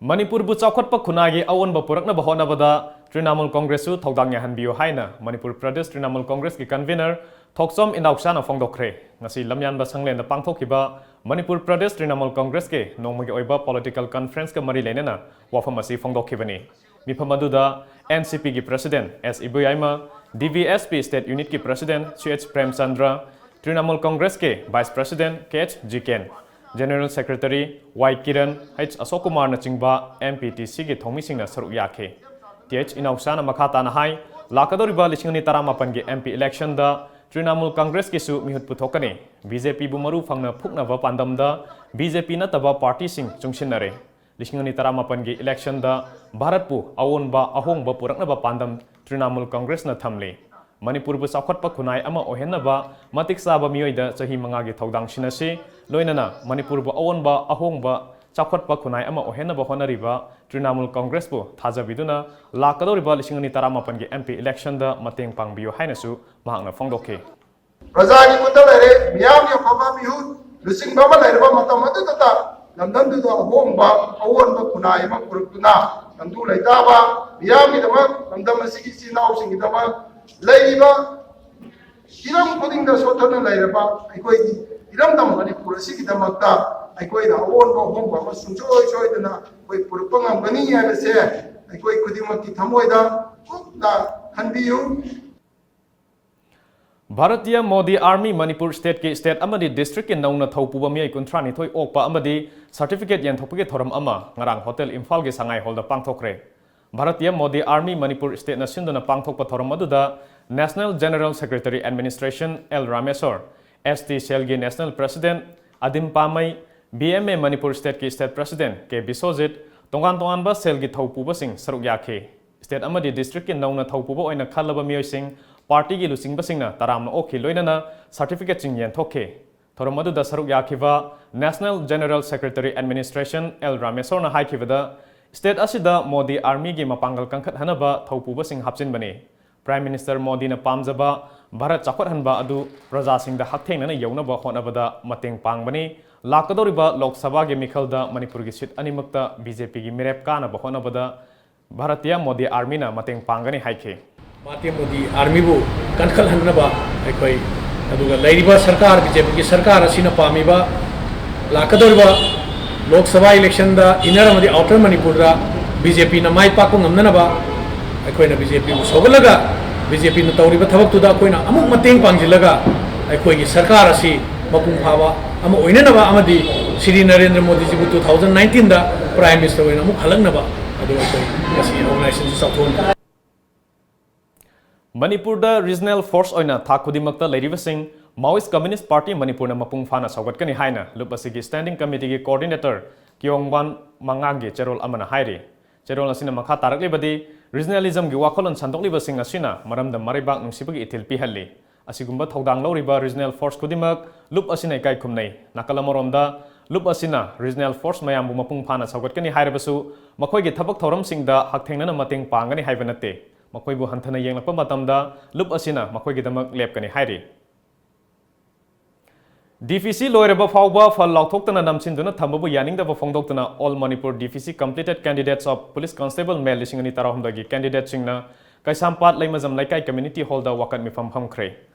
ꯃꯅꯤꯄꯨꯔꯕꯨ ꯆꯥꯎꯈꯠꯄ ꯈꯨꯟꯅꯥꯏꯒꯤ ꯑꯑꯣꯟꯕ ꯄꯨꯔꯛꯅꯕ ꯍꯣꯠꯅꯕꯗ ꯇ꯭ꯔꯤꯅꯥꯃꯨꯜ ꯀꯣꯡꯒ꯭ꯔꯦꯁꯁꯨ ꯊꯧꯗꯥꯡ ꯌꯥꯍꯟꯕꯤꯌꯨ ꯍꯥꯏꯅ ꯃꯅꯤꯄꯨꯔ ꯄ꯭ꯔꯗꯦꯁ ꯇ꯭ꯔꯤꯅꯥꯃꯨꯜ ꯀꯣꯡꯒ꯭ꯔꯦꯁꯀꯤ ꯀꯟꯚꯤꯅꯔ ꯊꯣꯛꯆꯣꯝ ꯏꯅꯥꯎꯆꯥꯅ ꯐꯣꯡꯗꯣꯛꯈ꯭ꯔꯦ꯫ ꯉꯁꯤ ꯂꯝꯌꯥꯟꯕ ꯁꯪꯂꯦꯟꯗ ꯄꯥꯡꯊꯣꯛꯈꯤꯕ ꯃꯅꯤꯄꯨꯔ ꯄ꯭ꯔꯗꯦꯁ ꯇ꯭ꯔꯤꯅꯥꯃꯨꯜ ꯀꯣꯡꯒ꯭ꯔꯦꯁꯀꯤ ꯅꯣꯡꯃꯒꯤ ꯑꯣꯏꯕ ꯄꯣꯂꯤꯇꯤꯀꯦꯜ ꯀꯟꯐꯔꯦꯟꯁꯀ ꯃꯔꯤ ꯂꯩꯅꯅ ꯋꯥꯐꯝ ꯑꯁꯤ ꯐꯣꯡꯗꯣꯛꯈꯤꯕꯅꯤ꯫ ꯃꯤꯐꯝ ꯑꯗꯨꯗ ꯑꯦꯟ ꯁꯤ ꯄꯤꯒꯤ president S Iboyaima, D B S P state ꯌꯨꯅꯤꯠꯀꯤ president C H Premchandra, Trinamool ꯀꯣꯡꯒ꯭ꯔꯦꯁꯀꯤ vice president K H Jiken, general secretary Y Kiran, H Ashok ꯀꯨꯃꯥꯔꯅꯆꯤꯡꯕ ꯑꯦꯝ ꯄꯤ ꯇꯤ ꯁꯤꯒꯤ ꯊꯧꯃꯤꯁꯤꯡꯅ ꯁꯔꯨꯛ ꯌꯥꯈꯤ꯫ ꯇꯤ ꯑꯩꯆ ꯏꯅꯥꯎꯆꯥꯅ ꯃꯈꯥ ꯇꯥꯅ ꯍꯥꯏ, ꯂꯥꯛꯀꯗꯧꯔꯤꯕ ꯂꯤꯁꯤꯡ ꯑꯅꯤ ꯇꯔꯥꯃꯥꯄꯟꯒꯤ ꯑꯦꯝ ꯄꯤ ꯏꯂꯦꯛꯁꯟꯗ ꯇ꯭ꯔꯤꯅꯥꯃꯨꯜ ꯀꯪꯒ꯭ꯔꯦꯁꯀꯤꯁꯨ ꯃꯤꯍꯨꯠ ꯄꯨꯊꯣꯛꯀꯅꯤ꯫ ꯕꯤ ꯖꯦ ꯄꯤꯕꯨ ꯃꯔꯨ ꯐꯪꯅ ꯐꯨꯛꯅꯕ ꯄꯥꯟꯗꯝꯗ ꯕꯤ ꯖꯦ ꯄꯤ ꯅꯠꯇꯕ ꯄꯥꯔꯇꯤꯁꯤꯡ ꯆꯨꯡꯁꯤꯟꯅꯔꯦ꯫ ꯂꯤꯁꯤꯡ ꯑꯅꯤ ꯇꯔꯥꯃꯥꯄꯟꯒꯤ ꯏꯂꯦꯛꯁꯟꯗ ꯚꯥꯔꯠꯄꯨ ꯑꯑꯣꯟꯕ ꯑꯍꯣꯡꯕ ꯄꯨꯔꯛꯅꯕ ꯄꯥꯟꯗꯝ ꯇ꯭ꯔꯤꯅꯥꯃꯨꯜ ꯀꯪꯒ꯭ꯔꯦꯁꯅ ꯊꯝꯂꯤ꯫ ꯃꯅꯤꯄꯨꯔꯕꯨ ꯆꯥꯎꯈꯠꯄ ꯈꯨꯟꯅꯥꯏ ꯑꯃ ꯑꯣꯏꯍꯟꯅꯕ ꯃꯇꯤꯛ ꯆꯥꯕ ꯃꯤꯑꯣꯏꯗ ꯆꯍꯤ ꯃꯉꯥꯒꯤ ꯊꯧꯗꯥꯡ ꯁꯤꯟꯅꯁꯤ, ꯂꯣꯏꯅꯅ ꯃꯅꯤꯄꯨꯔꯕꯨ ꯑꯑꯣꯟꯕ ꯑꯍꯣꯡꯕ ꯆꯥꯎꯈꯠꯄ ꯈꯨꯟꯅꯥꯏ ꯑꯃ ꯑꯣꯏꯍꯟꯅꯕ ꯍꯣꯠꯅꯔꯤꯕ ꯇ꯭ꯔꯤꯅꯥꯃꯨꯜ ꯀꯪꯒ꯭ꯔꯦꯁꯄꯨ ꯊꯥꯖꯕꯤꯗꯨꯅ ꯂꯥꯛꯀꯗꯧꯔꯤꯕ ꯂꯤꯁꯤꯡ ꯑꯅꯤ ꯇꯔꯥꯃꯥꯄꯟꯒꯤ ꯑꯦꯝ ꯄꯤ ꯏꯂꯦꯛꯁꯟꯗ ꯃꯇꯦꯡ ꯄꯥꯡꯕꯤꯌꯨ ꯍꯥꯏꯅꯁꯨ ꯃꯍꯥꯛꯅ ꯐꯣꯡꯗꯣꯛꯈꯤ꯫ ꯄ꯭ꯔꯖꯥꯒꯤ ꯈꯨꯠꯇ ꯂꯩꯔꯦ, ꯃꯤꯌꯥꯝꯒꯤ ꯑꯐꯕ ꯃꯤꯍꯨꯠ ꯂꯨꯆꯤꯡꯕ ꯑꯃ ꯂꯩꯔꯕ ꯃꯇꯝ ꯑꯗꯨꯗꯇ ꯂꯝꯗꯝꯗꯨꯗ ꯑꯍꯣꯡꯕ, ꯑꯑꯣꯟꯕ ꯈꯨꯟꯅꯥꯏ ꯑꯃ ꯄꯨꯔꯛꯇꯨꯅ ꯇꯪꯗꯨ ꯂꯩꯇꯥꯕ, ꯃꯤꯌꯥꯝꯒꯤꯗꯃꯛ, ꯂꯝꯗꯝ ꯑꯁꯤꯒꯤ ꯏꯆꯤꯜ ꯏꯅꯥꯎꯁꯤꯡꯒꯤꯗꯃꯛ ꯂꯩꯔꯤꯕ ꯍꯤꯔꯝ ꯈꯨꯗꯤꯡꯗ ꯁꯣꯠꯊꯅ ꯂꯩꯔꯕ ꯑꯩꯈꯣꯏꯒꯤ ꯏꯔꯝꯗꯝ ꯃꯅꯤꯄꯨꯔ ꯑꯁꯤꯒꯤꯗꯃꯛꯇ ꯑꯩꯈꯣꯏꯅ ꯑꯑꯣꯟꯕ ꯑꯍꯣꯡꯕ ꯑꯃ ꯁꯨꯡꯁꯣꯏ ꯁꯣꯏꯗꯅ ꯑꯩꯈꯣꯏ ꯄꯨꯔꯛꯄ ꯉꯝꯒꯅꯤ ꯍꯥꯏꯕꯁꯦ ꯑꯩꯈꯣꯏ ꯈꯨꯗꯤꯡꯃꯛꯀꯤ ꯊꯃꯣꯏꯗ ꯀꯨꯞꯅ ꯈꯟꯕꯤꯌꯨ꯫ ꯚꯥꯔꯇꯤꯌ ꯃꯣꯗꯤ ꯑꯥꯔꯃꯤ ꯃꯅꯤꯄꯨꯔ ꯁ꯭ꯇꯦꯠꯀꯤ ꯁ꯭ꯇꯦꯠ ꯑꯃꯗꯤ ꯗꯤꯁꯇ꯭ꯔꯤꯛꯀꯤ ꯅꯧꯅ ꯊꯧ ꯄꯨꯕ ꯃꯤꯑꯣꯏ ꯀꯨꯟꯊ꯭ꯔꯥ ꯅꯤꯊꯣꯏ ꯑꯣꯛꯄ ꯑꯃꯗꯤ ꯁꯥꯔꯇꯤꯐꯤꯀꯦꯠ ꯌꯦꯟꯊꯣꯛꯄꯒꯤ ꯊꯧꯔꯝ ꯑꯃ ꯉꯔꯥꯡ ꯍꯣꯇꯦꯜ ꯏꯝꯐꯥꯜꯒꯤ ꯁꯉꯥꯏ ꯍꯣꯜꯗ ꯄꯥꯡꯊꯣꯛꯈ꯭ꯔꯦ꯫ ꯚꯥꯔꯇꯤꯌ ꯃꯣꯗꯤ ꯑꯥꯔꯃꯤ ꯃꯅꯤꯄꯨꯔ ꯁ꯭ꯇꯦꯠꯅ ꯁꯤꯟꯗꯨꯅ ꯄꯥꯡꯊꯣꯛꯄ ꯊꯧꯔꯝ ꯑꯗꯨꯗ National General Secretary Administration L Rameshor, S T ꯁꯦꯜꯒꯤ national president Adim Pamei, B M A Manipur ꯁ꯭ꯇꯦꯠꯀꯤ ꯁ꯭ꯇꯦꯠ ꯄ꯭ꯔꯦꯁꯤꯗꯦꯟꯠ ꯀꯦ ꯕꯤꯁ꯭ꯋꯖꯤꯠ, ꯇꯣꯉꯥꯟ ꯇꯣꯉꯥꯟꯕ ꯁꯦꯜꯒꯤ ꯊꯧ ꯄꯨꯕꯁꯤꯡ ꯁꯔꯨꯛ ꯌꯥꯈꯤ꯫ ꯁ꯭ꯇꯦꯠ ꯑꯃꯗꯤ ꯗꯤꯁꯇ꯭ꯔꯤꯛꯀꯤ ꯅꯧꯅ ꯊꯧ ꯄꯨꯕ ꯑꯣꯏꯅ ꯈꯜꯂꯕ ꯃꯤꯑꯣꯏꯁꯤꯡ ꯄꯥꯔꯇꯤꯒꯤ ꯂꯨꯆꯤꯡꯕꯁꯤꯡꯅ ꯇꯔꯥꯝꯅ ꯑꯣꯛꯈꯤ, ꯂꯣꯏꯅꯅ ꯁꯥꯔꯇꯤꯐꯤꯀꯦꯠꯁꯤꯡ ꯌꯦꯟꯊꯣꯛꯈꯤ꯫ ꯊꯧꯔꯝ ꯑꯗꯨꯗ ꯁꯔꯨꯛ ꯌꯥꯈꯤꯕ National General Secretary Administration L ꯔꯥꯃꯦꯁꯣꯔꯅ ꯍꯥꯏꯈꯤꯕꯗ, ꯁ꯭ꯇꯦꯠ ꯑꯁꯤꯗ ꯃꯣꯗꯤ ꯑꯥꯔꯃꯤꯒꯤ ꯃꯄꯥꯡꯒꯜ ꯀꯟꯈꯠꯍꯟꯅꯕ ꯊꯧ ꯄꯨꯕꯁꯤꯡ ꯍꯥꯞꯆꯤꯟꯕꯅꯤ꯫ ꯄ꯭ꯔꯥꯏꯝ ꯃꯤꯅꯤꯁꯇꯔ ꯃꯣꯗꯤꯅ ꯄꯥꯝꯖꯕ ꯚꯥꯔꯠ ꯆꯥꯎꯈꯠꯍꯟꯕ ꯑꯗꯨ ꯄ꯭ꯔꯖꯥꯁꯤꯡꯗ ꯍꯛꯊꯦꯡꯅꯅ ꯌꯧꯅꯕ ꯍꯣꯠꯅꯕꯗ ꯃꯇꯦꯡ ꯄꯥꯡꯕꯅꯤ꯫ ꯂꯥꯛꯀꯗꯧꯔꯤꯕ ꯂꯣꯛ ꯁꯚꯥꯒꯤ ꯃꯤꯈꯜꯗ ꯃꯅꯤꯄꯨꯔꯒꯤ ꯁꯤꯠ ꯑꯅꯤꯃꯛꯇ ꯕꯤ ꯖꯦ ꯄꯤꯒꯤ ꯃꯤꯔꯦꯞ ꯀꯥꯅꯕ ꯍꯣꯠꯅꯕꯗ ꯚꯥꯔꯇꯤꯌ ꯃꯣꯗꯤ ꯑꯥꯔꯃꯤꯅ ꯃꯇꯦꯡ ꯄꯥꯡꯒꯅꯤ ꯍꯥꯏꯈꯤ꯫ ꯚꯥꯔꯇꯤꯌ ꯃꯣꯗꯤ ꯑꯥꯔꯃꯤꯕꯨ ꯀꯟꯈꯠꯍꯟꯅꯕ ꯑꯩꯈꯣꯏ, ꯑꯗꯨꯒ ꯂꯩꯔꯤꯕ ꯁꯔꯀꯥꯔ, ꯕꯤ ꯖꯦ ꯄꯤꯒꯤ ꯁꯔꯀꯥꯔ ꯑꯁꯤꯅ ꯄꯥꯝꯃꯤꯕ ꯂꯥꯛꯀꯗꯧꯔꯤꯕ ꯂꯣꯛ ꯁꯚꯥ ꯏꯂꯦꯛꯁꯟꯗ ꯏꯟꯅꯔ ꯑꯃꯗꯤ ꯑꯥꯎꯇꯔ ꯃꯅꯤꯄꯨꯔꯗ ꯕꯤ ꯖꯦ ꯄꯤꯅ ꯃꯥꯏ ꯄꯥꯛꯄ ꯉꯝꯅꯅꯕ ꯑꯩꯈꯣꯏꯅ ꯕꯤ ꯖꯦ ꯄꯤꯕꯨ ꯁꯧꯒꯠꯂꯒ ꯕꯤ ꯖꯦ ꯄꯤꯅ ꯇꯧꯔꯤꯕ ꯊꯕꯛꯇꯨꯗ ꯑꯩꯈꯣꯏꯅ ꯑꯃꯨꯛ ꯃꯇꯦꯡ ꯄꯥꯡꯁꯤꯜꯂꯒ ꯑꯩꯈꯣꯏꯒꯤ ꯁꯔꯀꯥꯔ ꯑꯁꯤ ꯃꯄꯨꯡ ꯐꯥꯕ ꯑꯃ ꯑꯣꯏꯅꯅꯕ ꯑꯃꯗꯤ Shri Narendra ꯃꯣꯗꯤꯖꯤꯕꯨ two thousand nineteenꯗ Prime Minister ꯑꯣꯏꯅ ꯑꯃꯨꯛ ꯍꯜꯂꯛꯅꯕ ꯑꯗꯨ ꯑꯩꯈꯣꯏ ꯉꯁꯤ organizationꯁꯤ ꯆꯥꯎꯊꯣꯛꯍꯟꯕꯅꯤ꯫ ꯃꯅꯤꯄꯨꯔꯗ regional force ꯑꯣꯏꯅ ꯊꯥꯛ ꯈꯨꯗꯤꯡꯃꯛꯇ ꯂꯩꯔꯤꯕꯁꯤꯡ Maoist Communist Party ꯃꯅꯤꯄꯨꯔꯅ ꯃꯄꯨꯡ ꯐꯥꯅ ꯁꯧꯒꯠꯀꯅꯤ ꯍꯥꯏꯅ ꯂꯨꯞ ꯑꯁꯤꯒꯤ Standing Committeeꯒꯤ Coordinator ꯀꯤꯌꯣꯡꯕꯥꯟ ꯃꯉꯥꯡꯒꯤ ꯆꯦꯔꯣꯜ ꯑꯃꯅ ꯍꯥꯏꯔꯤ꯫ ꯆꯦꯔꯣꯜ ꯑꯁꯤꯅ ꯃꯈꯥ ꯇꯥꯔꯛꯂꯤꯕꯗꯤ, regionalismꯒꯤ ꯋꯥꯈꯜꯂꯣꯟ ꯁꯟꯗꯣꯛꯂꯤꯕꯁꯤꯡ ꯑꯁꯤꯅ ꯃꯔꯝꯗꯝ ꯃꯔꯩꯕꯥꯛ ꯅꯨꯡꯁꯤꯕꯒꯤ ꯏꯊꯤꯜ ꯄꯤꯍꯜꯂꯤ꯫ ꯑꯁꯤꯒꯨꯝꯕ ꯊꯧꯗꯥꯡ ꯂꯧꯔꯤꯕ regional force ꯈꯨꯗꯤꯡꯃꯛ ꯂꯨꯞ ꯑꯁꯤꯅ ꯏꯀꯥꯏ ꯈꯨꯝꯅꯩ꯫ ꯅꯥꯀꯜ ꯑꯃꯔꯣꯝꯗ, ꯂꯨꯞ ꯑꯁꯤꯅ regional force ꯃꯌꯥꯝꯕꯨ ꯃꯄꯨꯡ ꯐꯥꯅ ꯁꯧꯒꯠꯀꯅꯤ ꯍꯥꯏꯔꯕꯁꯨ, ꯃꯈꯣꯏꯒꯤ ꯊꯕꯛ ꯊꯧꯔꯝꯁꯤꯡꯗ ꯍꯛꯊꯦꯡꯅꯅ ꯃꯇꯦꯡ ꯄꯥꯡꯒꯅꯤ ꯍꯥꯏꯕ ꯅꯠꯇꯦ꯫ ꯃꯈꯣꯏꯕꯨ ꯍꯟꯊꯅ ꯌꯦꯡꯂꯛꯄ ꯃꯇꯝꯗ ꯂꯨꯞ ꯑꯁꯤꯅ ꯃꯈꯣꯏꯒꯤꯗꯃꯛ ꯂꯦꯞꯀꯅꯤ ꯍꯥꯏꯔꯤ꯫ DPC ꯂꯣꯏꯔꯕ ꯐꯥꯎꯕ ꯐꯜ ꯂꯥꯎꯊꯣꯛꯇꯅ ꯅꯝꯁꯤꯟꯗꯨꯅ ꯊꯝꯕꯕꯨ ꯌꯥꯅꯤꯡꯗꯕ ꯐꯣꯡꯗꯣꯛꯇꯨꯅ All Manipur DPC Completed Candidates of Police Constable Male ꯂꯤꯁꯤꯡ ꯑꯅꯤ ꯇꯔꯥꯍꯨꯝꯗꯣꯏꯒꯤ candidateꯁꯤꯡꯅ ꯀꯩꯁꯥꯝꯄꯥꯠ ꯂꯩꯃꯖꯝ ꯂꯩꯀꯥꯏ community hallꯗ ꯋꯥꯀꯠ ꯃꯤꯐꯝ ꯐꯝꯈ꯭ꯔꯦ꯫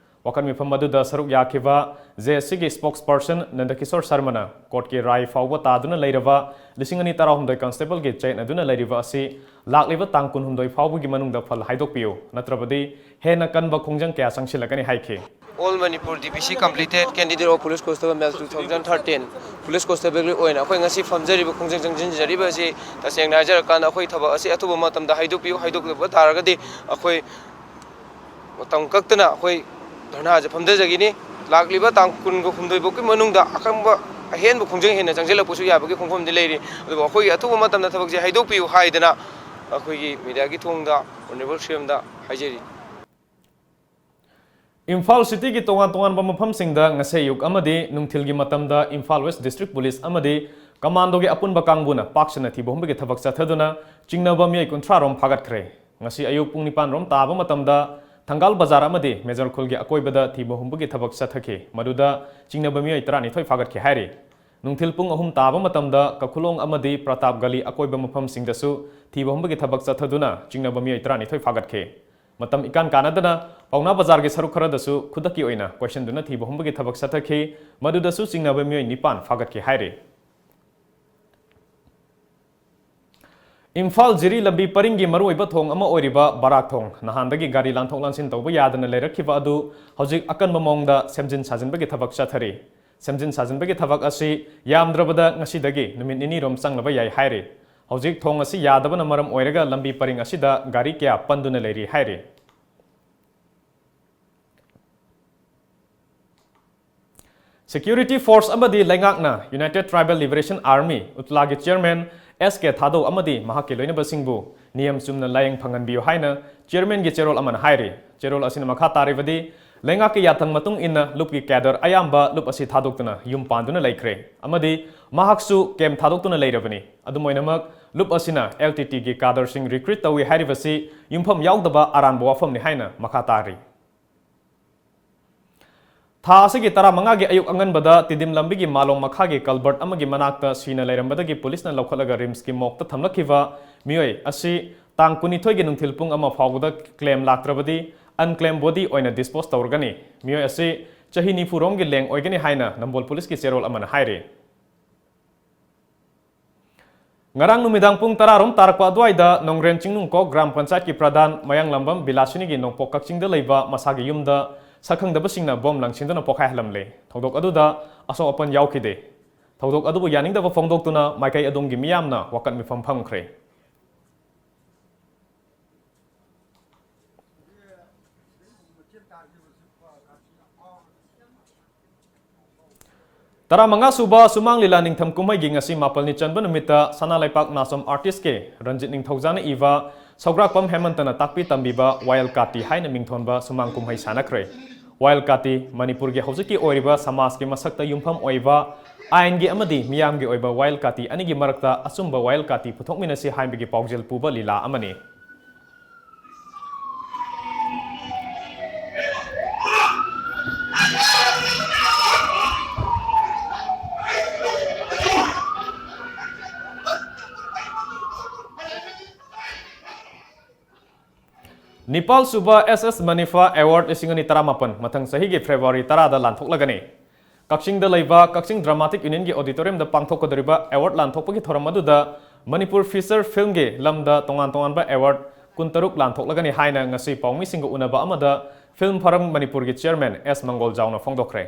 ꯋꯥꯀꯠ ꯃꯤꯐꯝ ꯑꯗꯨꯗ ꯁꯔꯨꯛ ꯌꯥꯈꯤꯕ JACꯒꯤ spokesperson ꯅꯟꯗꯀꯤꯁꯣꯔ ꯁꯔꯃꯅ courtꯀꯤ ꯔꯥꯏ ꯐꯥꯎꯕ ꯇꯥꯗꯨꯅ ꯂꯩꯔꯕ ꯂꯤꯁꯤꯡ ꯑꯅꯤ ꯇꯔꯥꯍꯨꯝꯗꯣꯏ constableꯒꯤ ꯆꯌꯦꯠꯅꯗꯨꯅ ꯂꯩꯔꯤꯕ ꯑꯁꯤ ꯂꯥꯛꯂꯤꯕ ꯇꯥꯡ ꯀꯨꯟꯍꯨꯝꯗꯣꯏ ꯐꯥꯎꯕꯒꯤ ꯃꯅꯨꯡꯗ ꯐꯜ ꯍꯥꯏꯗꯣꯛꯄꯤꯌꯨ, ꯅꯠꯇ꯭ꯔꯕꯗꯤ ꯍꯦꯟꯅ ꯀꯟꯕ ꯈꯣꯡꯖꯪ ꯀꯌꯥ ꯆꯪꯁꯤꯜꯂꯛꯀꯅꯤ ꯍꯥꯏꯈꯤ꯫ All Manipur DPC Completed Candidate of Police Constable Male two thousand thirteen, Police Constableꯒꯤ ꯑꯣꯏꯅ ꯑꯩꯈꯣꯏ ꯉꯁꯤ ꯐꯝꯖꯔꯤꯕ ꯈꯣꯡꯖꯪ ꯆꯪꯁꯤꯟꯖꯔꯤꯕ ꯑꯁꯤ ꯇꯁꯦꯡꯅ ꯍꯥꯏꯖꯔꯀꯥꯟꯗ ꯑꯩꯈꯣꯏ ꯊꯕꯛ ꯑꯁꯤ ꯑꯊꯨꯕ ꯃꯇꯝꯗ ꯍꯥꯏꯗꯣꯛꯄꯤꯌꯨ, ꯍꯥꯏꯗꯣꯛꯇꯕ ꯇꯥꯔꯒꯗꯤ ꯑꯩꯈꯣꯏ ꯃꯇꯝ ꯀꯛꯇꯅ ꯑꯩꯈꯣꯏ ꯙꯔꯅꯥꯁꯦ ꯐꯝꯊꯖꯈꯤꯅꯤ꯫ ꯂꯥꯛꯂꯤꯕ ꯇꯥꯡ ꯀꯨꯟꯒ ꯍꯨꯝꯗꯣꯏ ꯐꯥꯎꯒꯤ ꯃꯅꯨꯡꯗ ꯑꯀꯟꯕ ꯑꯍꯦꯟꯕ ꯈꯣꯡꯖꯪ ꯍꯦꯟꯅ ꯆꯪꯁꯤꯜꯂꯛꯄꯁꯨ ꯌꯥꯕꯒꯤ ꯈꯣꯡꯐꯝꯗꯤ ꯂꯩꯔꯤ꯫ ꯑꯗꯨꯕꯨ ꯑꯩꯈꯣꯏꯒꯤ ꯑꯊꯨꯕ ꯃꯇꯝꯗ ꯊꯕꯛꯁꯦ ꯍꯥꯏꯗꯣꯛꯄꯤꯌꯨ ꯍꯥꯏꯗꯅ ꯑꯩꯈꯣꯏꯒꯤ mediaꯒꯤ ꯊꯣꯡꯗ Honourable CMꯗ ꯍꯥꯏꯖꯔꯤ꯫ ꯏꯝꯐꯥꯜ cityꯒꯤ ꯇꯣꯉꯥꯟ ꯇꯣꯉꯥꯟꯕ ꯃꯐꯝꯁꯤꯡꯗ ꯉꯁꯤ ꯑꯌꯨꯛ ꯑꯃꯗꯤ ꯅꯨꯡꯊꯤꯜꯒꯤ ꯃꯇꯝꯗ ꯏꯝꯐꯥꯜ West District Police ꯑꯃꯗꯤ commandoꯒꯤ ꯑꯄꯨꯟꯕ ꯀꯥꯡꯕꯨꯅ ꯄꯥꯛ ꯁꯟꯅ ꯊꯤꯕ ꯍꯨꯝꯕꯒꯤ ꯊꯕꯛ ꯆꯠꯊꯗꯨꯅ ꯆꯤꯡꯅꯕ ꯃꯤꯑꯣꯏ ꯀꯨꯟꯊ꯭ꯔꯥ ꯔꯣꯝ ꯐꯥꯒꯠꯈ꯭ꯔꯦ꯫ ꯉꯁꯤ ꯑꯌꯨꯛ ꯄꯨꯡ ꯅꯤꯄꯥꯟ ꯔꯣꯝ ꯇꯥꯕ ꯃꯇꯝꯗ ꯊꯪꯒꯥꯜ ꯕꯖꯥꯔ ꯑꯃꯗꯤ ꯃꯦꯖꯔ ꯈꯨꯜꯒꯤ ꯑꯀꯣꯏꯕꯗ ꯊꯤꯕ ꯍꯨꯝꯕꯒꯤ ꯊꯕꯛ ꯆꯠꯊꯈꯤ꯫ ꯃꯗꯨꯗ ꯆꯤꯡꯅꯕ ꯃꯤꯑꯣꯏ ꯇꯔꯥꯅꯤꯊꯣꯏ ꯐꯥꯒꯠꯈꯤ ꯍꯥꯏꯔꯤ꯫ ꯅꯨꯡꯊꯤꯜ ꯄꯨꯡ ꯑꯍꯨꯝ ꯇꯥꯕ ꯃꯇꯝꯗ ꯀꯈꯨꯂꯣꯡ ꯑꯃꯗꯤ ꯄ꯭ꯔꯇꯥꯞ ꯒꯂꯤ ꯑꯀꯣꯏꯕ ꯃꯐꯝꯁꯤꯡꯗꯁꯨ ꯊꯤꯕ ꯍꯨꯝꯕꯒꯤ ꯊꯕꯛ ꯆꯠꯊꯗꯨꯅ ꯆꯤꯡꯅꯕ ꯃꯤꯑꯣꯏ ꯇꯔꯥꯅꯤꯊꯣꯏ ꯐꯥꯒꯠꯈꯤ꯫ ꯃꯇꯝ ꯏꯀꯥꯟ ꯀꯥꯟꯅꯗꯅ ꯄꯥꯎꯅꯥ ꯕꯖꯥꯔꯒꯤ ꯁꯔꯨꯛ ꯈꯔꯗꯁꯨ ꯈꯨꯗꯛꯀꯤ ꯑꯣꯏꯅ ꯀꯣꯏꯁꯤꯟꯗꯨꯅ ꯊꯤꯕ ꯍꯨꯝꯕꯒꯤ ꯊꯕꯛ ꯆꯠꯊꯈꯤ꯫ ꯃꯗꯨꯗꯁꯨ ꯆꯤꯡꯅꯕ ꯃꯤꯑꯣꯏ ꯅꯤꯄꯥꯟ ꯐꯥꯒꯠꯈꯤ ꯍꯥꯏꯔꯤ꯫ ꯏꯝꯐꯥꯜ ꯖꯤꯔꯤ ꯂꯝꯕꯤ ꯄꯔꯤꯡꯒꯤ ꯃꯔꯨꯑꯣꯏꯕ ꯊꯣꯡ ꯑꯃ ꯑꯣꯏꯔꯤꯕ ꯕꯔꯥꯛ ꯊꯣꯡ, ꯅꯍꯥꯟꯗꯒꯤ ꯒꯥꯔꯤ ꯂꯥꯟꯊꯣꯛ ꯂꯥꯟꯁꯤꯟ ꯇꯧꯕ ꯌꯥꯗꯅ ꯂꯩꯔꯛꯈꯤꯕ ꯑꯗꯨ ꯍꯧꯖꯤꯛ ꯑꯀꯟꯕ ꯃꯑꯣꯡꯗ ꯁꯦꯝꯖꯤꯟ ꯁꯥꯖꯤꯟꯕꯒꯤ ꯊꯕꯛ ꯆꯠꯊꯔꯤ꯫ ꯁꯦꯝꯖꯤꯟ ꯁꯥꯖꯤꯟꯕꯒꯤ ꯊꯕꯛ ꯑꯁꯤ ꯌꯥꯝꯗ꯭ꯔꯕꯗ ꯉꯁꯤꯗꯒꯤ ꯅꯨꯃꯤꯠ ꯅꯤꯅꯤ ꯔꯣꯝ ꯆꯪꯂꯕ ꯌꯥꯏ ꯍꯥꯏꯔꯤ꯫ ꯍꯧꯖꯤꯛ ꯊꯣꯡ ꯑꯁꯤ ꯌꯥꯗꯕꯅ ꯃꯔꯝ ꯑꯣꯏꯔꯒ ꯂꯝꯕꯤ ꯄꯔꯤꯡ ꯑꯁꯤꯗ ꯒꯥꯔꯤ ꯀꯌꯥ ꯄꯟꯗꯨꯅ ꯂꯩꯔꯤ ꯍꯥꯏꯔꯤ꯫ Security force ꯑꯃꯗꯤ ꯂꯩꯉꯥꯛꯅ United Tribal Liberation Army, UTLA ꯒꯤ chairman S K Thadou ꯑꯃꯗꯤ ꯃꯍꯥꯛꯀꯤ ꯂꯣꯏꯅꯕꯁꯤꯡꯕꯨ ꯅꯤꯌꯝ ꯆꯨꯝꯅ ꯂꯥꯌꯦꯡ ꯐꯪꯍꯟꯕꯤꯌꯨ ꯍꯥꯏꯅ chairman ꯒꯤ ꯆꯦꯔꯣꯜ ꯑꯃꯅ ꯍꯥꯏꯔꯤ꯫ ꯆꯦꯔꯣꯜ ꯑꯁꯤꯅ ꯃꯈꯥ ꯇꯥꯔꯤꯕꯗꯤ, ꯂꯩꯉꯥꯛꯀꯤ ꯌꯥꯊꯪ ꯃꯇꯨꯡ ꯏꯟꯅ ꯂꯨꯞꯀꯤ cadre ꯑꯌꯥꯝꯕ ꯂꯨꯞ ꯑꯁꯤ ꯊꯥꯗꯣꯛꯇꯨꯅ ꯌꯨꯝ ꯄꯥꯟꯗꯨꯅ ꯂꯩꯈ꯭ꯔꯦ ꯑꯃꯗꯤ ꯃꯍꯥꯛꯁꯨ camp ꯊꯥꯗꯣꯛꯇꯨꯅ ꯂꯩꯔꯕꯅꯤ꯫ ꯑꯗꯨꯝ ꯑꯣꯏꯅꯃꯛ, ꯂꯨꯞ ꯑꯁꯤꯅ L T T ꯒꯤ cadre ꯁꯤꯡ recruit ꯇꯧꯏ ꯍꯥꯏꯔꯤꯕꯁꯤ ꯌꯨꯝꯐꯝ ꯌꯥꯎꯗꯕ ꯑꯔꯥꯟꯕ ꯋꯥꯐꯝꯅꯤ ꯍꯥꯏꯅ ꯃꯈꯥ ꯇꯥꯔꯤ꯫ ꯊꯥ ꯑꯁꯤꯒꯤ ꯇꯔꯥꯃꯉꯥꯒꯤ ꯑꯌꯨꯛ ꯑꯉꯟꯕꯗ ꯇꯤꯗꯤꯝ ꯂꯝꯕꯤꯒꯤ ꯃꯥꯂꯣꯝ ꯃꯈꯥꯒꯤ culvert ꯑꯃꯒꯤ ꯃꯅꯥꯛꯇ ꯁꯤꯅ ꯂꯩꯔꯝꯕꯗꯒꯤ ꯄꯨꯂꯤꯁꯅ ꯂꯧꯈꯠꯂꯒ RIMS ꯀꯤ morgue ꯇ ꯊꯝꯂꯛꯈꯤꯕ ꯃꯤꯑꯣꯏ ꯑꯁꯤ ꯇꯥꯡ ꯀꯨꯟꯅꯤꯊꯣꯏꯒꯤ ꯅꯨꯡꯊꯤꯜ ꯄꯨꯡ ꯑꯃ ꯐꯥꯎꯕꯗ claim ꯂꯥꯛꯇ꯭ꯔꯕꯗꯤ unclaimed body ꯑꯣꯏꯅ dispose ꯇꯧꯔꯒꯅꯤ꯫ ꯃꯤꯑꯣꯏ ꯑꯁꯤ ꯆꯍꯤ ꯅꯤꯐꯨ ꯔꯣꯝꯒꯤ ꯂꯦꯡ ꯑꯣꯏꯒꯅꯤ ꯍꯥꯏꯅ ꯅꯝꯕꯣꯜ ꯄꯨꯂꯤꯁꯀꯤ ꯆꯦꯔꯣꯜ ꯑꯃꯅ ꯍꯥꯏꯔꯤ꯫ ꯉꯔꯥꯡ ꯅꯨꯃꯤꯗꯥꯡ ꯄꯨꯡ ꯇꯔꯥ ꯔꯣꯝ ꯇꯥꯔꯛꯄ ꯑꯗꯨꯋꯥꯏꯗ ꯅꯣꯡꯒ꯭ꯔꯦꯟ ꯆꯤꯡꯅꯨꯡꯀꯣꯛ ꯒ꯭ꯔꯥꯝ ꯄꯟꯆꯥꯌꯠꯀꯤ ꯄ꯭ꯔꯙꯥꯟ ꯃꯌꯥꯡꯂꯝꯕꯝ ꯕꯤꯂꯥꯁꯤꯅꯤꯒꯤ ꯅꯣꯡꯄꯣꯛ ꯀꯛꯆꯤꯡꯗ ꯂꯩꯕ ꯃꯁꯥꯒꯤ ꯌꯨꯝꯗ ꯁꯛꯈꯪꯗꯕꯁꯤꯡꯅ ꯕꯣꯝ ꯂꯪꯁꯤꯟꯗꯨꯅ ꯄꯣꯈꯥꯏꯍꯜꯂꯝꯂꯦ꯫ ꯊꯧꯗꯣꯛ ꯑꯗꯨꯗ ꯑꯁꯣꯛ ꯑꯄꯟ ꯌꯥꯎꯈꯤꯗꯦ꯫ ꯊꯧꯗꯣꯛ ꯑꯗꯨꯕꯨ ꯌꯥꯅꯤꯡꯗꯕ ꯐꯣꯡꯗꯣꯛꯇꯨꯅ ꯃꯥꯏꯀꯩ ꯑꯗꯣꯝꯒꯤ ꯃꯤꯌꯥꯝꯅ ꯋꯥꯀꯠ ꯃꯤꯐꯝ ꯐꯝꯈ꯭ꯔꯦ꯫ ꯇꯔꯥꯃꯉꯥ ꯁꯨꯕ ꯁꯨꯃꯥꯡ ꯂꯤꯂꯥ ꯅꯤꯡꯊꯝ ꯀꯨꯝꯍꯩꯒꯤ ꯉꯁꯤ ꯃꯥꯄꯜꯅꯤ ꯆꯟꯕ ꯅꯨꯃꯤꯠꯇ ꯁꯅꯥ ꯂꯩꯄꯥꯛ ꯅꯥꯆꯣꯝ artist ꯀꯤ ꯔꯟꯖꯤꯠ ꯅꯤꯡꯊꯧꯖꯥꯅ ꯏꯕ ꯁꯧꯒ꯭ꯔꯥꯛꯄꯝ ꯍꯦꯃꯟꯇꯅ ꯇꯥꯛꯄꯤ ꯇꯝꯕꯤꯕ ꯋꯥꯌꯦꯜ ꯀꯥꯇꯤ ꯍꯥꯏꯅ ꯃꯤꯡꯊꯣꯟꯕ ꯁꯨꯃꯥꯡ ꯀꯨꯝꯍꯩ ꯁꯥꯟꯅꯈ꯭ꯔꯦ꯫ ꯋꯥꯌꯦꯜ ꯀꯥꯇꯤ ꯃꯅꯤꯄꯨꯔꯒꯤ ꯍꯧꯖꯤꯛꯀꯤ ꯑꯣꯏꯔꯤꯕ ꯁꯃꯥꯖꯀꯤ ꯃꯁꯛꯇ ꯌꯨꯝꯐꯝ ꯑꯣꯏꯕ ꯑꯥꯏꯟꯒꯤ ꯑꯃꯗꯤ ꯃꯤꯌꯥꯝꯒꯤ ꯑꯣꯏꯕ ꯋꯥꯌꯦꯜ ꯀꯥꯇꯤ ꯑꯅꯤꯒꯤ ꯃꯔꯛꯇ ꯑꯆꯨꯝꯕ ꯋꯥꯌꯦꯜ ꯀꯥꯇꯤ ꯄꯨꯊꯣꯛꯃꯤꯟꯅꯁꯤ ꯍꯥꯏꯕꯒꯤ ꯄꯥꯎꯖꯦꯜ ꯄꯨꯕ ꯂꯤꯂꯥ ꯑꯃꯅꯤ꯫ ꯅꯤꯄꯥꯜ ꯁꯨꯕ S S Manipha Award ꯂꯤꯁꯤꯡ ꯑꯅꯤ ꯇꯔꯥꯃꯥꯄꯟ ꯃꯊꯪ ꯆꯍꯤꯒꯤ February ꯇꯔꯥꯗ ꯂꯥꯟꯊꯣꯛꯂꯒꯅꯤ꯫ ꯀꯛꯆꯤꯡꯗ ꯂꯩꯕ ꯀꯛꯆꯤꯡ Dramatic Union ꯒꯤ auditorium ꯗ ꯄꯥꯡꯊꯣꯛꯀꯗꯧꯔꯤꯕ award ꯂꯥꯟꯊꯣꯛꯄꯒꯤ ꯊꯧꯔꯝ ꯑꯗꯨꯗ ꯃꯅꯤꯄꯨꯔ feature film ꯒꯤ ꯂꯝꯗ ꯇꯣꯉꯥꯟ ꯇꯣꯉꯥꯟꯕ award ꯀꯨꯟꯇꯔꯨꯛ ꯂꯥꯟꯊꯣꯛꯂꯒꯅꯤ ꯍꯥꯏꯅ ꯉꯁꯤ ꯄꯥꯎꯃꯤꯁꯤꯡꯒ ꯎꯅꯕ ꯑꯃꯗ Film Forum ꯃꯅꯤꯄꯨꯔꯒꯤ chairman S ꯃꯪꯒꯣꯜꯖꯥꯎꯅ ꯐꯣꯡꯗꯣꯛꯈ꯭ꯔꯦ꯫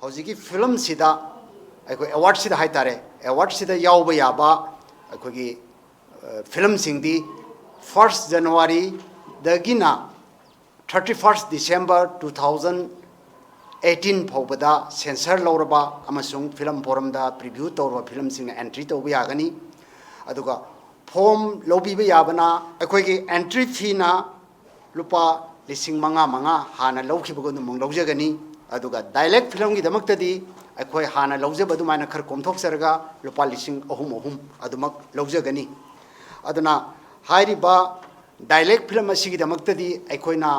ꯍꯧꯖꯤꯛꯀꯤ film ꯁꯤꯗ, ꯑꯩꯈꯣꯏ award ꯁꯤꯗ ꯍꯥꯏꯇꯥꯔꯦ, award ꯁꯤꯗ ꯌꯥꯎꯕ ꯌꯥꯕ ꯑꯩꯈꯣꯏꯒꯤ, ꯑ, film ꯁꯤꯡꯗꯤ first January ꯗꯒꯤꯅ thirty first December two thousand eighteen ꯐꯥꯎꯕꯗ ꯁꯦꯟꯁꯔ ꯂꯧꯔꯕ ꯑꯃꯁꯨꯡ ꯐꯤꯂꯝ ꯐꯣꯔꯝꯗ ꯄ꯭ꯔꯤꯚ꯭ꯌꯨ ꯇꯧꯔꯕ ꯐꯤꯂꯝꯁꯤꯡꯅ ꯑꯦꯟꯇ꯭ꯔꯤ ꯇꯧꯕ ꯌꯥꯒꯅꯤ꯫ ꯑꯗꯨꯒ ꯐꯣꯔꯝ ꯂꯧꯕꯤꯕ ꯌꯥꯕꯅ ꯑꯩꯈꯣꯏꯒꯤ ꯑꯦꯟꯇ꯭ꯔꯤ ꯐꯤꯅ ꯂꯨꯄꯥ ꯂꯤꯁꯤꯡ ꯃꯉꯥ ꯃꯉꯥ ꯍꯥꯟꯅ ꯂꯧꯈꯤꯕꯒꯨꯝ ꯂꯧꯖꯒꯅꯤ꯫ ꯑꯗꯨꯒ ꯗꯥꯏꯂꯦꯛ ꯐꯤꯂꯝꯒꯤꯗꯃꯛꯇꯗꯤ ꯑꯩꯈꯣꯏ ꯍꯥꯟꯅ ꯂꯧꯖꯕ ꯑꯗꯨꯃꯥꯏꯅ ꯈꯔ ꯀꯣꯝꯊꯣꯛꯆꯔꯒ ꯂꯨꯄꯥ ꯂꯤꯁꯤꯡ ꯑꯍꯨꯝ ꯑꯍꯨꯝ ꯑꯗꯨꯃꯛ ꯂꯧꯖꯒꯅꯤ꯫ ꯑꯗꯨꯅ ꯍꯥꯏꯔꯤꯕ ꯗꯥꯏꯂꯦꯛ ꯐꯤꯂꯝ ꯑꯁꯤꯒꯤꯗꯃꯛꯇꯗꯤ ꯑꯩꯈꯣꯏꯅ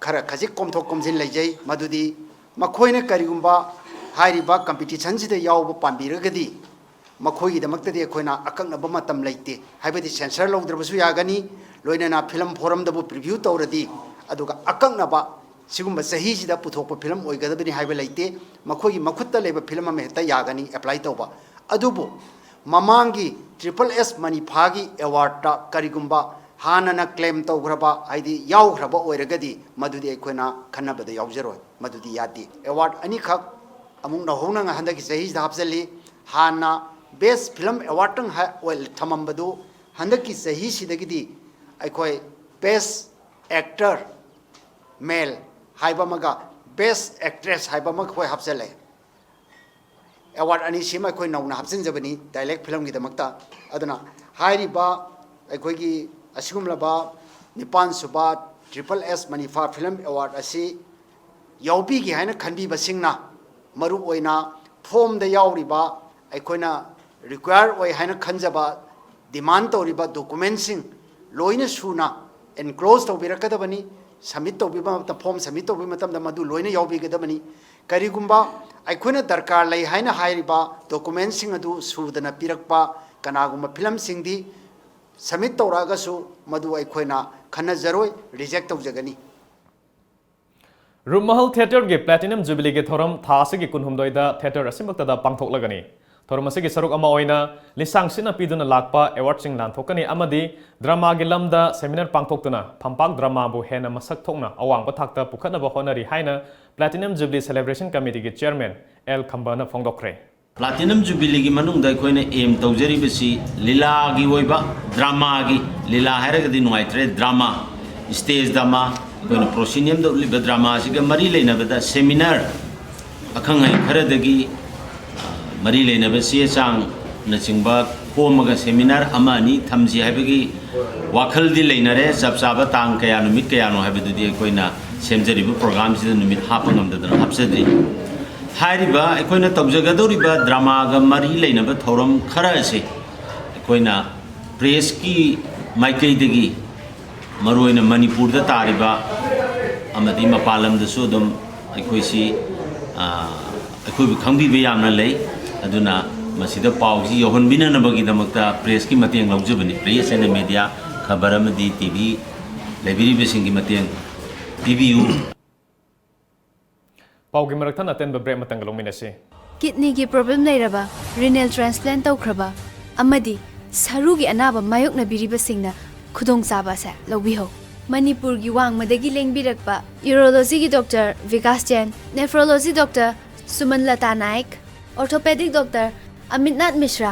ꯈꯔ ꯈꯖꯤꯛ ꯀꯣꯝꯊꯣꯛ ꯀꯣꯝꯁꯤꯟ ꯂꯩꯖꯩ꯫ ꯃꯗꯨꯗꯤ ꯃꯈꯣꯏꯅ ꯀꯔꯤꯒꯨꯝꯕ ꯍꯥꯏꯔꯤꯕ ꯀꯝꯄꯤꯇꯤꯁꯟꯁꯤꯗ ꯌꯥꯎꯕ ꯄꯥꯝꯕꯤꯔꯒꯗꯤ ꯃꯈꯣꯏꯒꯤꯗꯃꯛꯇꯗꯤ ꯑꯩꯈꯣꯏꯅ ꯑꯀꯛꯅꯕ ꯃꯇꯝ ꯂꯩꯇꯦ꯫ ꯍꯥꯏꯕꯗꯤ ꯁꯦꯟꯁꯔ ꯂꯧꯗ꯭ꯔꯕꯁꯨ ꯌꯥꯒꯅꯤ, ꯂꯣꯏꯅꯅ ꯐꯤꯂꯝ ꯐꯣꯔꯝꯗꯕꯨ ꯄ꯭ꯔꯤꯚ꯭ꯌꯨ ꯇꯧꯔꯗꯤ꯫ ꯑꯗꯨꯒ ꯑꯀꯛꯅꯕ ꯁꯤꯒꯨꯝꯕ ꯆꯍꯤꯁꯤꯗ ꯄꯨꯊꯣꯛꯄ ꯐꯤꯂꯝ ꯑꯣꯏꯒꯗꯕꯅꯤ ꯍꯥꯏꯕ ꯂꯩꯇꯦ꯫ ꯃꯈꯣꯏꯒꯤ ꯃꯈꯨꯠꯇ ꯂꯩꯕ ꯐꯤꯂꯝ ꯑꯃ ꯍꯦꯛꯇ ꯌꯥꯒꯅꯤ ꯑꯦꯄ꯭ꯂꯥꯏ ꯇꯧꯕ꯫ ꯑꯗꯨꯕꯨ ꯃꯃꯥꯡꯒꯤ ꯇ꯭ꯔꯤꯄꯜ ꯑꯦꯁ ꯃꯅꯤꯐꯥꯒꯤ ꯑꯦꯋꯥꯔꯗꯇ ꯀꯔꯤꯒꯨꯝꯕ ꯍꯥꯟꯅꯅ ꯀ꯭ꯂꯦꯝ ꯇꯧꯈ꯭ꯔꯕ, ꯍꯥꯏꯗꯤ ꯌꯥꯎꯈ꯭ꯔꯕ ꯑꯣꯏꯔꯒꯗꯤ ꯃꯗꯨꯗꯤ ꯑꯩꯈꯣꯏꯅ ꯈꯟꯅꯕꯗ ꯌꯥꯎꯖꯔꯣꯏ, ꯃꯗꯨꯗꯤ ꯌꯥꯗꯦ꯫ ꯑꯦꯋꯥꯔꯗ ꯑꯅꯤꯈꯛ ꯑꯃꯨꯛ ꯅꯧꯍꯧꯅ ꯍꯟꯗꯛꯀꯤ ꯆꯍꯤꯁꯤꯗ ꯍꯥꯞꯆꯤꯜꯂꯤ꯫ ꯍꯥꯟꯅ ꯕꯦꯁ ꯐꯤꯂꯝ ꯑꯦꯋꯥꯔꯗꯇꯪ ꯍꯥꯏ-, ꯑꯣꯏ-, ꯊꯝꯃꯝꯕꯗꯨ ꯍꯟꯗꯛꯀꯤ ꯆꯍꯤꯁꯤꯗꯒꯤꯗꯤ ꯑꯩꯈꯣꯏ ꯕꯦꯁ ꯑꯦꯛꯇꯔ ꯃꯦꯜ ꯍꯥꯏꯕ ꯑꯃꯒ ꯕꯦꯁ ꯑꯦꯛꯇ꯭ꯔꯦꯁ ꯍꯥꯏꯕ ꯑꯃꯒ ꯑꯩꯈꯣꯏ ꯍꯥꯞꯆꯤꯜꯂꯦ꯫ ꯑꯦꯋꯥꯔꯗ ꯑꯅꯤꯁꯤꯃ ꯑꯩꯈꯣꯏ ꯅꯧꯅ ꯍꯥꯞꯆꯤꯟꯖꯕꯅꯤ ꯗꯥꯏꯂꯦꯛ ꯐꯤꯂꯝꯒꯤꯗꯃꯛꯇ꯫ ꯑꯗꯨꯅ ꯍꯥꯏꯔꯤꯕ ꯑꯩꯈꯣꯏꯒꯤ ꯑꯁꯤꯒꯨꯝꯂꯕ ꯅꯤꯄꯥꯟ ꯁꯨꯕ ꯇ꯭ꯔꯤꯄꯜ ꯑꯦꯁ ꯃꯅꯤꯐꯥ ꯐꯤꯂꯝ ꯑꯦꯋꯥꯔꯗ ꯑꯁꯤ ꯌꯥꯎꯕꯤꯒꯦ ꯍꯥꯏꯅ ꯈꯟꯕꯤꯕꯁꯤꯡꯅ ꯃꯔꯨꯑꯣꯏꯅ ꯐꯣꯝꯗ ꯌꯥꯎꯔꯤꯕ ꯑꯩꯈꯣꯏꯅ ꯔꯤꯀ꯭ꯋꯥꯌꯔ ꯑꯣꯏ ꯍꯥꯏꯅ ꯈꯟꯖꯕ ꯗꯤꯃꯥꯟ ꯇꯧꯔꯤꯕ ꯗꯣꯀꯨꯃꯦꯟꯁꯤꯡ ꯂꯣꯏꯅ ꯁꯨꯅ ꯑꯦꯟꯀ꯭ꯂꯣꯖ ꯇꯧꯕꯤꯔꯛꯀꯗꯕꯅꯤ꯫ ꯁꯕꯃꯤꯠ ꯇꯧꯕꯤꯕ ꯃꯇꯝ, ꯐꯣꯝ ꯁꯕꯃꯤꯠ ꯇꯧꯕꯤꯕ ꯃꯇꯝꯗ ꯃꯗꯨ ꯂꯣꯏꯅ ꯌꯥꯎꯕꯤꯒꯗꯕꯅꯤ꯫ ꯀꯔꯤꯒꯨꯝꯕ ꯑꯩꯈꯣꯏꯅ ꯗꯔꯀꯥꯔ ꯂꯩ ꯍꯥꯏꯅ ꯍꯥꯏꯔꯤꯕ ꯗꯣꯀꯨꯃꯦꯟꯁꯤꯡ ꯑꯗꯨ ꯁꯨꯗꯅ ꯄꯤꯔꯛꯄ ꯀꯅꯥꯒꯨꯝꯕ ꯐꯤꯂꯝꯁꯤꯡꯗꯤ ꯁꯕꯃꯤꯠ ꯇꯧꯔꯛꯑꯒꯁꯨ ꯃꯗꯨ ꯑꯩꯈꯣꯏꯅ ꯈꯟꯅꯖꯔꯣꯏ, ꯔꯤꯖꯦꯛ ꯇꯧꯖꯒꯅꯤ꯫ ꯔꯨꯞꯃꯍꯜ ꯊꯤꯌꯦꯇꯔꯒꯤ ꯄ꯭ꯂꯥꯇꯤꯅꯝ ꯖꯨꯕꯤꯂꯤꯒꯤ ꯊꯧꯔꯝ ꯊꯥ ꯑꯁꯤꯒꯤ ꯀꯨꯟꯍꯨꯝꯗꯣꯏꯗ ꯊꯤꯌꯦꯇꯔ ꯑꯁꯤꯃꯛꯇꯗ ꯄꯥꯡꯊꯣꯛꯂꯒꯅꯤ꯫ ꯊꯧꯔꯝ ꯑꯁꯤꯒꯤ ꯁꯔꯨꯛ ꯑꯃ ꯑꯣꯏꯅ ꯂꯤꯁꯥꯡ ꯁꯤꯠꯅ ꯄꯤꯗꯨꯅ ꯂꯥꯛꯄ ꯑꯦꯋꯥꯔꯗꯁꯤꯡ ꯂꯥꯟꯊꯣꯛꯀꯅꯤ ꯑꯃꯗꯤ ꯗ꯭ꯔꯃꯥꯒꯤ ꯂꯝꯗ ꯁꯦꯃꯤꯅꯥꯔ ꯄꯥꯡꯊꯣꯛꯇꯨꯅ ꯐꯝꯄꯥꯛ ꯗ꯭ꯔꯃꯥꯕꯨ ꯍꯦꯟꯅ ꯃꯁꯛ ꯊꯣꯛꯅ ꯑꯋꯥꯡꯕ ꯊꯥꯛꯇ ꯄꯨꯈꯠꯅꯕ ꯍꯣꯠꯅꯔꯤ ꯍꯥꯏꯅ ꯄ꯭ꯂꯥꯇꯤꯅꯝ ꯖꯨꯕꯤꯂꯤ ꯁꯦꯂꯦꯕ꯭ꯔꯦꯁꯟ ꯀꯃꯤꯇꯤꯒꯤ ꯆꯤꯌꯔꯃꯦꯟ ꯑꯦꯜ ꯈꯝꯕꯅ ꯐꯣꯡꯗꯣꯛꯈ꯭ꯔꯦ꯫ ꯄ꯭ꯂꯥꯇꯤꯅꯝ ꯖꯨꯕꯤꯂꯤꯒꯤ ꯃꯅꯨꯡꯗ ꯑꯩꯈꯣꯏꯅ ꯑꯦꯝ ꯇꯧꯖꯔꯤꯕꯁꯤ ꯂꯤꯂꯥꯒꯤ ꯑꯣꯏꯕ ꯗ꯭ꯔꯃꯥꯒꯤ, ꯂꯤꯂꯥ ꯍꯥꯏꯔꯒꯗꯤ ꯅꯨꯡꯉꯥꯏꯇ꯭ꯔꯦ, ꯗ꯭ꯔꯃꯥ, ꯁ꯭ꯇꯦꯖ ꯗ꯭ꯔꯃꯥ, ꯑꯩꯈꯣꯏꯅ ꯄ꯭ꯔꯣꯁꯤꯅꯤꯌꯝꯗ ꯎꯠꯂꯤꯕ ꯗ꯭ꯔꯃꯥꯁꯤꯒ ꯃꯔꯤ ꯂꯩꯅꯕꯗ ꯁꯦꯃꯤꯅꯥꯔ, ꯑꯈꯪ ꯑꯍꯩ ꯈꯔꯗꯒꯤ, ꯑ, ꯃꯔꯤ ꯂꯩꯅꯕ ꯆꯦ ꯆꯥꯡꯅꯆꯤꯡꯕ ꯈꯣꯝꯃꯒ ꯁꯦꯃꯤꯅꯥꯔ ꯑꯃ ꯑꯅꯤ ꯊꯝꯁꯤ ꯍꯥꯏꯕꯒꯤ ꯋꯥꯈꯜꯗꯤ ꯂꯩꯅꯔꯦ꯫ ꯆꯞ ꯆꯥꯕ ꯇꯥꯡ ꯀꯌꯥ, ꯅꯨꯃꯤꯠ ꯀꯌꯥꯅꯣ ꯍꯥꯏꯕꯗꯨꯗꯤ ꯑꯩꯈꯣꯏꯅ ꯁꯦꯝꯖꯔꯤꯕ ꯄ꯭ꯔꯣꯒ꯭ꯔꯥꯝꯁꯤꯗ ꯅꯨꯃꯤꯠ ꯍꯥꯞꯄ ꯉꯝꯗꯗꯅ ꯍꯥꯞꯆꯗ꯭ꯔꯤ꯫ ꯍꯥꯏꯔꯤꯕ ꯑꯩꯈꯣꯏꯅ ꯇꯧꯖꯒꯗꯧꯔꯤꯕ ꯗ꯭ꯔꯃꯥꯒ ꯃꯔꯤ ꯂꯩꯅꯕ ꯊꯧꯔꯝ ꯈꯔ ꯑꯁꯤ ꯑꯩꯈꯣꯏꯅ ꯄ꯭ꯔꯦꯁꯀꯤ ꯃꯥꯏꯀꯩꯗꯒꯤ, ꯃꯔꯨꯑꯣꯏꯅ ꯃꯅꯤꯄꯨꯔꯗ ꯇꯥꯔꯤꯕ ꯑꯃꯗꯤ ꯃꯄꯥꯟ ꯂꯝꯗꯁꯨ ꯑꯗꯨꯝ ꯑꯩꯈꯣꯏꯁꯤ, ꯑ, ꯑꯩꯈꯣꯏꯕꯨ ꯈꯪꯕꯤꯕ ꯌꯥꯝꯅ ꯂꯩ꯫ ꯑꯗꯨꯅ ꯃꯁꯤꯗ ꯄꯥꯎꯁꯤ ꯌꯧꯍꯟꯕꯤꯅꯅꯕꯒꯤꯗꯃꯛꯇ ꯄ꯭ꯔꯦꯁꯀꯤ ꯃꯇꯦꯡ ꯂꯧꯖꯕꯅꯤ꯫ Press and media, ꯈꯕꯔ ꯑꯃꯗꯤ ꯇꯤ ꯚꯤ ꯂꯩꯕꯤꯔꯤꯕꯁꯤꯡꯒꯤ ꯃꯇꯦꯡ ꯄꯤꯕꯤꯌꯨ꯫ ꯄꯥꯎꯒꯤ ꯃꯔꯛ ꯊꯠꯅ ꯑꯇꯦꯟꯕ ꯕ꯭ꯔꯦꯛ ꯑꯃꯇꯪꯒ ꯂꯧꯃꯤꯟꯅꯁꯤ꯫ ꯀꯤꯗꯅꯤꯒꯤ ꯄ꯭ꯔꯣꯕ꯭ꯂꯦꯝ ꯂꯩꯔꯕ, ꯔꯤꯅꯦꯜ ꯇ꯭ꯔꯥꯟꯁꯄ꯭ꯂꯥꯟ ꯇꯧꯈ꯭ꯔꯕ ꯑꯃꯗꯤ ꯁꯔꯨꯒꯤ ꯑꯅꯥꯕ ꯃꯥꯌꯣꯛꯅꯕꯤꯔꯤꯕꯁꯤꯡꯅ ꯈꯨꯗꯣꯡꯆꯥꯕ ꯑꯁꯦ ꯂꯧꯕꯤꯍꯧ꯫ ꯃꯅꯤꯄꯨꯔꯒꯤ ꯋꯥꯡꯃꯗꯒꯤ ꯂꯦꯡꯕꯤꯔꯛꯄ ꯌꯨꯔꯣꯂꯣꯖꯤꯒꯤ doctor Bikash Jain, nephrology doctor Sumanlata Naik, orthopaedic doctor Amitnath Mishra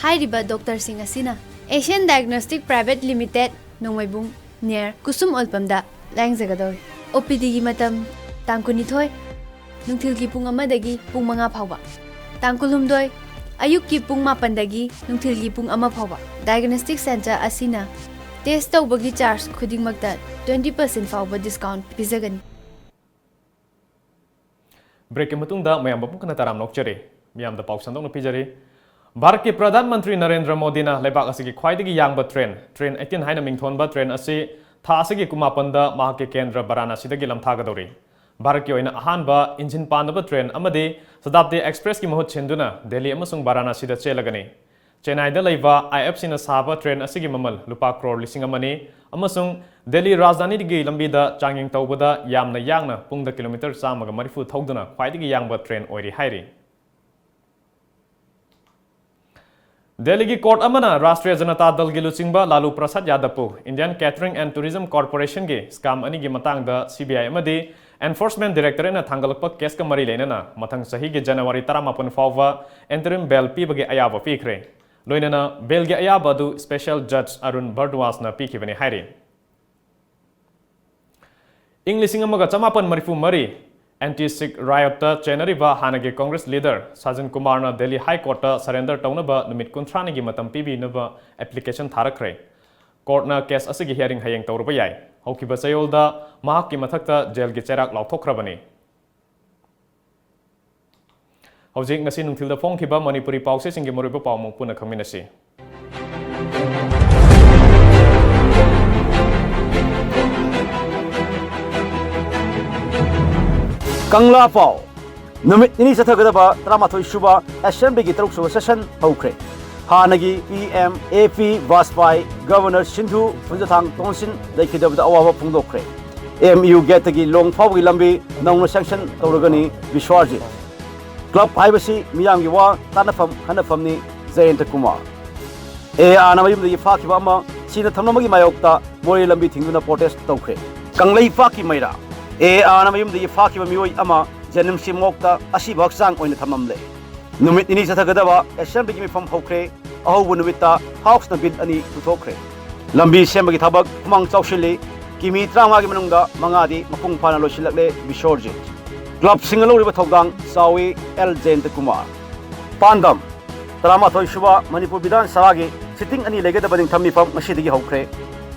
ꯍꯥꯏꯔꯤꯕ ꯗꯣꯛꯇꯔꯁꯤꯡ ꯑꯁꯤꯅ Asian diagnostic private limited, Nongmeibung, near Kusum ꯑꯣꯜꯄꯝꯗ ꯂꯥꯌꯦꯡꯖꯒꯗꯧꯔꯤ꯫ ꯑꯣ ꯄꯤ ꯗꯤꯒꯤ ꯃꯇꯝ ꯇꯥꯡ ꯀꯨꯟꯅꯤꯊꯣꯏ, ꯅꯨꯡꯊꯤꯜꯒꯤ ꯄꯨꯡ ꯑꯃꯗꯒꯤ ꯄꯨꯡ ꯃꯉꯥ ꯐꯥꯎꯕ, ꯇꯥꯡ ꯀꯨꯟꯍꯨꯝꯗꯣꯏ, ꯑꯌꯨꯛꯀꯤ ꯄꯨꯡ ꯃꯥꯄꯟꯗꯒꯤ ꯅꯨꯡꯊꯤꯜꯒꯤ ꯄꯨꯡ ꯑꯃ ꯐꯥꯎꯕ꯫ ꯗꯥꯏꯒꯅꯣꯁꯇꯤꯛ ꯁꯦꯟꯇꯔ ꯑꯁꯤꯅ ꯇꯦꯁ ꯇꯧꯕꯒꯤ ꯆꯥꯔꯖ ꯈꯨꯗꯤꯡꯃꯛꯇ twenty percent ꯐꯥꯎꯕ ꯗꯤꯁꯀꯥꯎꯟ ꯄꯤꯖꯒꯅꯤ꯫ ꯕ꯭ꯔꯦꯛꯀꯤ ꯃꯇꯨꯡꯗ ꯃꯌꯥꯝꯕꯨ ꯑꯃꯨꯛ ꯍꯟꯅ ꯇꯔꯥꯝꯅ ꯑꯣꯛꯆꯔꯤ꯫ ꯃꯤꯌꯥꯝꯗ ꯄꯥꯎ ꯁꯟꯗꯣꯛꯅ ꯄꯤꯖꯔꯤ꯫ ꯚꯥꯔꯠꯀꯤ ꯄ꯭ꯔꯙꯥꯟ ꯃꯟꯇ꯭ꯔꯤ ꯅꯔꯦꯟꯗ꯭ꯔ ꯃꯣꯗꯤꯅ ꯂꯩꯕꯥꯛ ꯑꯁꯤꯒꯤ ꯈ꯭ꯋꯥꯏꯗꯒꯤ ꯌꯥꯡꯕ ꯇ꯭ꯔꯦꯟ, ꯇ꯭ꯔꯦꯟ eighteen ꯍꯥꯏꯅ ꯃꯤꯡꯊꯣꯟꯕ ꯇ꯭ꯔꯦꯟ ꯑꯁꯤ ꯊꯥ ꯑꯁꯤꯒꯤ ꯀꯨꯟ ꯃꯥꯄꯟꯗ ꯃꯍꯥꯛꯀꯤ ꯀꯦꯟꯗ꯭ꯔ ꯕꯔꯥꯅꯥꯁꯤꯗꯒꯤ ꯂꯝꯊꯥꯒꯗꯧꯔꯤ꯫ ꯚꯥꯔꯠꯀꯤ ꯑꯣꯏꯅ ꯑꯍꯥꯟꯕ ꯏꯟꯖꯤꯟ ꯄꯥꯟꯗꯕ ꯇ꯭ꯔꯦꯟ ꯑꯃꯗꯤ ꯁꯇꯥꯕꯗꯤ ꯑꯦꯛꯁꯄ꯭ꯔꯦꯁꯀꯤ ꯃꯍꯨꯠ ꯁꯤꯟꯗꯨꯅ ꯗꯦꯜꯂꯤ ꯑꯃꯁꯨꯡ ꯕꯔꯥꯅꯥꯁꯤꯗ ꯆꯦꯜꯂꯒꯅꯤ꯫ ꯆꯦꯟꯅꯥꯏꯗ ꯂꯩꯕ ꯑꯥꯏ ꯑꯦꯐ ꯁꯤꯅ ꯁꯥꯕ ꯇ꯭ꯔꯦꯟ ꯑꯁꯤꯒꯤ ꯃꯃꯜ ꯂꯨꯄꯥ ꯀ꯭ꯔꯣꯔ ꯂꯤꯁꯤꯡ ꯑꯃꯅꯤ ꯑꯃꯁꯨꯡ ꯗꯦꯜꯂꯤ ꯔꯥꯖꯙꯥꯅꯤꯒꯤ ꯂꯝꯕꯤꯗ ꯆꯥꯡꯌꯦꯡ ꯇꯧꯕꯗ ꯌꯥꯝꯅ ꯌꯥꯡꯅ ꯄꯨꯡꯗ ꯀꯤꯂꯣꯃꯤꯇꯔ ꯆꯥꯝꯃꯒ ꯃꯔꯤꯐꯨ ꯊꯧꯗꯨꯅ ꯈ꯭ꯋꯥꯏꯗꯒꯤ ꯌꯥꯡꯕ ꯇ꯭ꯔꯦꯟ ꯑꯣꯏꯔꯤ ꯍꯥꯏꯔꯤ꯫ ꯗꯦꯜꯂꯤꯒꯤ ꯀꯣꯔꯠ ꯑꯃꯅ ꯔꯥꯁꯇ꯭ꯔꯤꯌ ꯖꯅꯇꯥ ꯗꯜꯒꯤ ꯂꯨꯆꯤꯡꯕ ꯂꯥꯂꯨ ꯄ꯭ꯔꯁꯥꯗ ꯌꯥꯗꯕꯄꯨ Indian Catering and Tourism Corporationꯒꯤ scam ꯑꯅꯤꯒꯤ ꯃꯇꯥꯡꯗ C B I ꯑꯃꯗꯤ Enforcement Directorateꯅ ꯊꯥꯡꯒꯠꯂꯛꯄ ꯀꯦꯁꯀ ꯃꯔꯤ ꯂꯩꯅꯅ ꯃꯊꯪ ꯆꯍꯤꯒꯤ ꯖꯅꯋꯥꯔꯤ ꯇꯔꯥꯃꯥꯄꯟ ꯐꯥꯎꯕ interim bail ꯄꯤꯕꯒꯤ ꯑꯌꯥꯕ ꯄꯤꯈ꯭ꯔꯦ꯫ ꯂꯣꯏꯅꯅ bailꯒꯤ ꯑꯌꯥꯕ ꯑꯗꯨ special judge ꯑꯔꯨꯟ ꯚꯔꯗ꯭ꯋꯥꯖꯅ ꯄꯤꯈꯤꯕꯅꯤ ꯍꯥꯏꯔꯤ꯫ ꯏꯪ ꯂꯤꯁꯤꯡ ꯑꯃꯒ ꯆꯃꯥꯄꯟ ꯃꯔꯤꯐꯨ ꯃꯔꯤ anti-Sikh riot ꯇ ꯆꯦꯟꯅꯔꯤꯕ ꯍꯥꯟꯅꯒꯤ Congress leader ꯁꯥꯖꯟ ꯀꯨꯃꯥꯔꯅ ꯗꯦꯜꯂꯤ High Court ꯇ surrender ꯇꯧꯅꯕ ꯅꯨꯃꯤꯠ ꯀꯨꯟꯊ꯭ꯔꯥꯅꯤꯒꯤ ꯃꯇꯝ ꯄꯤꯕꯤꯅꯕ application ꯊꯥꯔꯛꯈ꯭ꯔꯦ꯫ Court ꯅ case ꯑꯁꯤꯒꯤ hearing ꯍꯌꯦꯡ ꯇꯧꯔꯨꯕ ꯌꯥꯏ꯫ ꯍꯧꯈꯤꯕ ꯆꯌꯣꯜꯗ ꯃꯍꯥꯛꯀꯤ ꯃꯊꯛꯇ jail ꯒꯤ ꯆꯩꯔꯥꯛ ꯂꯥꯎꯊꯣꯛꯈ꯭ꯔꯕꯅꯤ꯫ ꯍꯧꯖꯤꯛ ꯉꯁꯤ ꯅꯨꯡꯊꯤꯜꯗ ꯐꯣꯡꯈꯤꯕ ꯃꯅꯤꯄꯨꯔꯤ ꯄꯥꯎꯆꯦꯁꯤꯡꯒꯤ ꯃꯔꯨꯑꯣꯏꯕ ꯄꯥꯎ ꯑꯃꯨꯛ ꯄꯨꯟꯅ ꯈꯪꯃꯤꯟꯅꯁꯤ꯫ ꯀꯪꯂꯥ ꯄꯥꯎ꯫ ꯅꯨꯃꯤꯠ ꯅꯤꯅꯤ ꯆꯠꯊꯒꯗꯕ ꯇꯔꯥꯃꯥꯊꯣꯏ ꯁꯨꯕ assembly ꯒꯤ ꯇꯔꯨꯛ ꯁꯨꯕ session ꯍꯧꯈ꯭ꯔꯦ꯫ ꯍꯥꯟꯅꯒꯤ P M A P ꯕꯥꯖꯄꯥꯏ, Governor Sindhu, ꯄꯨꯟꯖꯊꯥꯡ ꯇꯣꯟꯁꯤꯟ ꯂꯩꯈꯤꯗꯕꯗ ꯑꯋꯥꯕ ꯐꯣꯡꯗꯣꯛꯈ꯭ꯔꯦ꯫ M U gate ꯇꯒꯤ ꯂꯣꯡ ꯐꯥꯎꯕꯒꯤ ꯂꯝꯕꯤ ꯅꯧꯅ sanction ꯇꯧꯔꯒꯅꯤ ꯕꯤꯁ꯭ꯋꯔꯖꯤꯠ꯫ Club ꯍꯥꯏꯕꯁꯤ ꯃꯤꯌꯥꯝꯒꯤ ꯋꯥ ꯇꯥꯅꯐꯝ ꯈꯟꯅꯐꯝꯅꯤ, ꯖꯌꯟꯇ ꯀꯨꯃꯥꯔ꯫ A R ꯅ ꯃꯌꯨꯝꯗꯒꯤ ꯐꯥꯈꯤꯕ ꯑꯃ ꯁꯤꯅ ꯊꯝꯂꯝꯕꯒꯤ ꯃꯥꯌꯣꯛꯇ ꯃꯣꯔꯦ ꯂꯝꯕꯤ ꯊꯤꯡꯗꯨꯅ protest ꯇꯧꯈ꯭ꯔꯦ꯫ ꯀꯪꯂꯩꯄꯥꯛꯀꯤ ꯃꯩꯔꯥ꯫ A R ꯅ ꯃꯌꯨꯝꯗꯒꯤ ꯐꯥꯈꯤꯕ ꯃꯤꯑꯣꯏ ꯑꯃ ꯖꯦꯅꯤꯝꯁꯀꯤ morgue ꯇ ꯑꯁꯤꯕ ꯍꯛꯆꯥꯡ ꯑꯣꯏꯅ ꯊꯝꯂꯝꯂꯦ꯫ ꯅꯨꯃꯤꯠ ꯅꯤꯅꯤ ꯆꯠꯊꯒꯗꯕ assembly ꯒꯤ ꯃꯤꯐꯝ ꯍꯧꯈ꯭ꯔꯦ꯫ ꯑꯍꯧꯕ ꯅꯨꯃꯤꯠꯇ House ꯅ bill ꯑꯅꯤ ꯄꯨꯊꯣꯛꯈ꯭ꯔꯦ꯫ ꯂꯝꯕꯤ ꯁꯦꯝꯕꯒꯤ ꯊꯕꯛ ꯈꯨꯃꯥꯡ ꯆꯥꯎꯁꯤꯜꯂꯤ꯫ ꯀꯤꯃꯤ ꯇꯔꯥꯃꯉꯥꯒꯤ ꯃꯅꯨꯡꯗ ꯃꯉꯥꯗꯤ ꯃꯄꯨꯡ ꯐꯥꯅ ꯂꯣꯏꯁꯤꯜꯂꯛꯂꯦ ꯕꯤꯁ꯭ꯋꯔꯖꯤꯠ꯫ Club ꯁꯤꯡꯅ ꯂꯧꯔꯤꯕ ꯊꯧꯗꯥꯡ ꯆꯥꯎꯏ, L ꯖꯌꯟꯇ ꯀꯨꯃꯥꯔ꯫ ꯄꯥꯟꯗꯝ: ꯇꯔꯥꯃꯥꯊꯣꯏ ꯁꯨꯕ ꯃꯅꯤꯄꯨꯔ ꯕꯤꯙꯥꯟ ꯁꯚꯥꯒꯤ sitting ꯑꯅꯤ ꯂꯩꯒꯗꯕ ꯅꯤꯡꯊꯝ ꯃꯤꯐꯝ ꯉꯁꯤꯗꯒꯤ ꯍꯧꯈ꯭ꯔꯦ꯫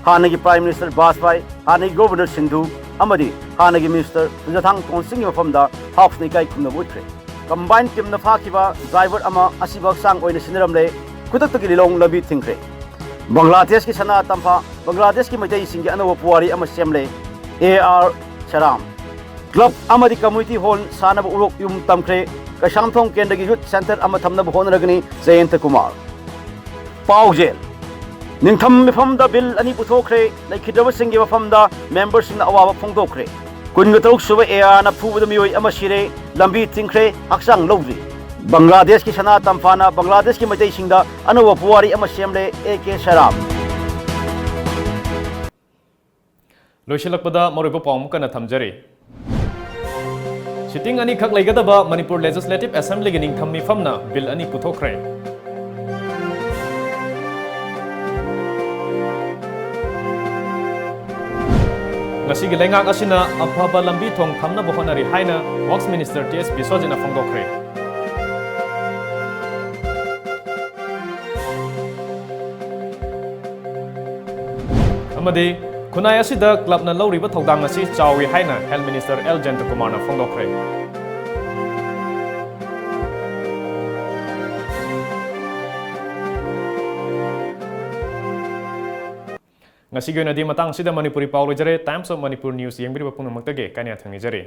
ꯍꯥꯟꯅꯒꯤ Prime Minister ꯕꯥꯖꯄꯥꯏ, ꯍꯥꯟꯅꯒꯤ Governor ꯁꯤꯟꯙꯨ ꯑꯃꯗꯤ ꯍꯥꯟꯅꯒꯤ Minister ꯄꯨꯟꯖꯊꯥꯡ ꯇꯣꯟꯁꯤꯡꯒꯤ ꯃꯐꯝꯗ House ꯅ ꯏꯀꯥꯏ ꯈꯨꯝꯅꯕ ꯎꯠꯈ꯭ꯔꯦ꯫ Combined team ꯅ ꯐꯥꯈꯤꯕ driver ꯑꯃ ꯑꯁꯤꯕ ꯍꯛꯆꯥꯡ ꯑꯣꯏꯅ ꯁꯤꯟꯅꯔꯝꯂꯦ꯫ ꯈꯨꯗꯛꯇꯒꯤ ꯂꯤꯂꯣꯡ ꯂꯝꯕꯤ ꯊꯤꯡꯈ꯭ꯔꯦ꯫ ꯕꯪꯒ꯭ꯂꯥꯗꯦꯁꯀꯤ ꯁꯅꯥ ꯇꯝꯐꯥ, ꯕꯪꯒ꯭ꯂꯥꯗꯦꯁꯀꯤ ꯃꯩꯇꯩꯁꯤꯡꯒꯤ ꯑꯅꯧꯕ ꯄꯨꯋꯥꯔꯤ ꯑꯃ ꯁꯦꯝꯂꯦ꯫ A R ꯁꯦꯔꯥꯝ꯫ Club ꯑꯃꯗꯤ community hall ꯁꯥꯅꯕ ꯎꯔꯣꯛ ꯌꯨꯝ ꯇꯝꯈ꯭ꯔꯦ꯫ ꯀꯩꯁꯥꯝꯊꯣꯡ ꯀꯦꯟꯗ꯭ꯔꯒꯤ youth centre ꯑꯃ ꯊꯝꯅꯕ ꯍꯣꯠꯅꯔꯒꯅꯤ, ꯖꯌꯟꯇ ꯀꯨꯃꯥꯔ꯫ ꯄꯥꯎꯖꯦꯜ: ꯅꯤꯡꯊꯝ ꯃꯤꯐꯝꯗ bill ꯑꯅꯤ ꯄꯨꯊꯣꯛꯈ꯭ꯔꯦ꯫ ꯂꯩꯈꯤꯗ꯭ꯔꯕꯁꯤꯡꯒꯤ ꯃꯐꯝꯗ member ꯁꯤꯡꯅ ꯑꯋꯥꯕ ꯐꯣꯡꯗꯣꯛꯈ꯭ꯔꯦ꯫ ꯀꯨꯟꯒ ꯇꯔꯨꯛ ꯁꯨꯕ A R ꯅ ꯐꯨꯕꯗ ꯃꯤꯑꯣꯏ ꯑꯃ ꯁꯤꯔꯦ, ꯂꯝꯕꯤ ꯊꯤꯡꯈ꯭ꯔꯦ, ꯍꯛꯆꯥꯡ ꯂꯧꯗ꯭ꯔꯤ꯫ ꯕꯪꯒ꯭ꯂꯥꯗꯦꯁꯀꯤ ꯁꯅꯥ ꯇꯝꯐꯥꯅ ꯕꯪꯒ꯭ꯂꯥꯗꯦꯁꯀꯤ ꯃꯩꯇꯩꯁꯤꯡꯗ ꯑꯅꯧꯕ ꯄꯨꯋꯥꯔꯤ ꯑꯃ ꯁꯦꯝꯂꯦ, A K ꯁꯦꯔꯥꯝ꯫ ꯂꯣꯏꯁꯤꯜꯂꯛꯄꯗ ꯃꯔꯨꯑꯣꯏꯕ ꯄꯥꯎ ꯑꯃꯨꯛ ꯀꯟꯅ ꯊꯝꯖꯔꯤ꯫ Sitting ꯑꯅꯤꯈꯛ ꯂꯩꯒꯗꯕ ꯃꯅꯤꯄꯨꯔ Legislative Assembly ꯒꯤ ꯅꯤꯡꯊꯝ ꯃꯤꯐꯝꯅ bill ꯑꯅꯤ ꯄꯨꯊꯣꯛꯈ꯭ꯔꯦ꯫ ꯉꯁꯤꯒꯤ ꯂꯩꯉꯥꯛ ꯑꯁꯤꯅ ꯑꯐꯕ ꯂꯝꯕꯤ ꯊꯣꯡ ꯊꯝꯅꯕ ꯍꯣꯠꯅꯔꯤ ꯍꯥꯏꯅ Works Minister T S ꯕꯤꯁ꯭ꯋꯖꯤꯠꯅ ꯐꯣꯡꯗꯣꯛꯈ꯭ꯔꯦ꯫ ꯑꯃꯗꯤ ꯈꯨꯟꯅꯥꯏ ꯑꯁꯤꯗ clubꯅ ꯂꯧꯔꯤꯕ ꯊꯧꯗꯥꯡ ꯑꯁꯤ ꯆꯥꯎꯏ ꯍꯥꯏꯅ Health Minister L ꯖꯌꯟꯇꯀꯨꯃꯥꯔꯅ ꯐꯣꯡꯗꯣꯛꯈ꯭ꯔꯦ꯫ ꯉꯁꯤꯒꯤ ꯑꯣꯏꯅꯗꯤ ꯃꯇꯥꯡ ꯑꯁꯤꯗ ꯃꯅꯤꯄꯨꯔꯤ ꯄꯥꯎ ꯂꯣꯏꯖꯔꯦ꯫ Times of Manipur News ꯌꯦꯡꯕꯤꯔꯤꯕ ꯄꯨꯝꯅꯃꯛꯇꯒꯤ ꯀꯥꯏꯅ ꯌꯥꯊꯪ ꯅꯤꯖꯔꯤ꯫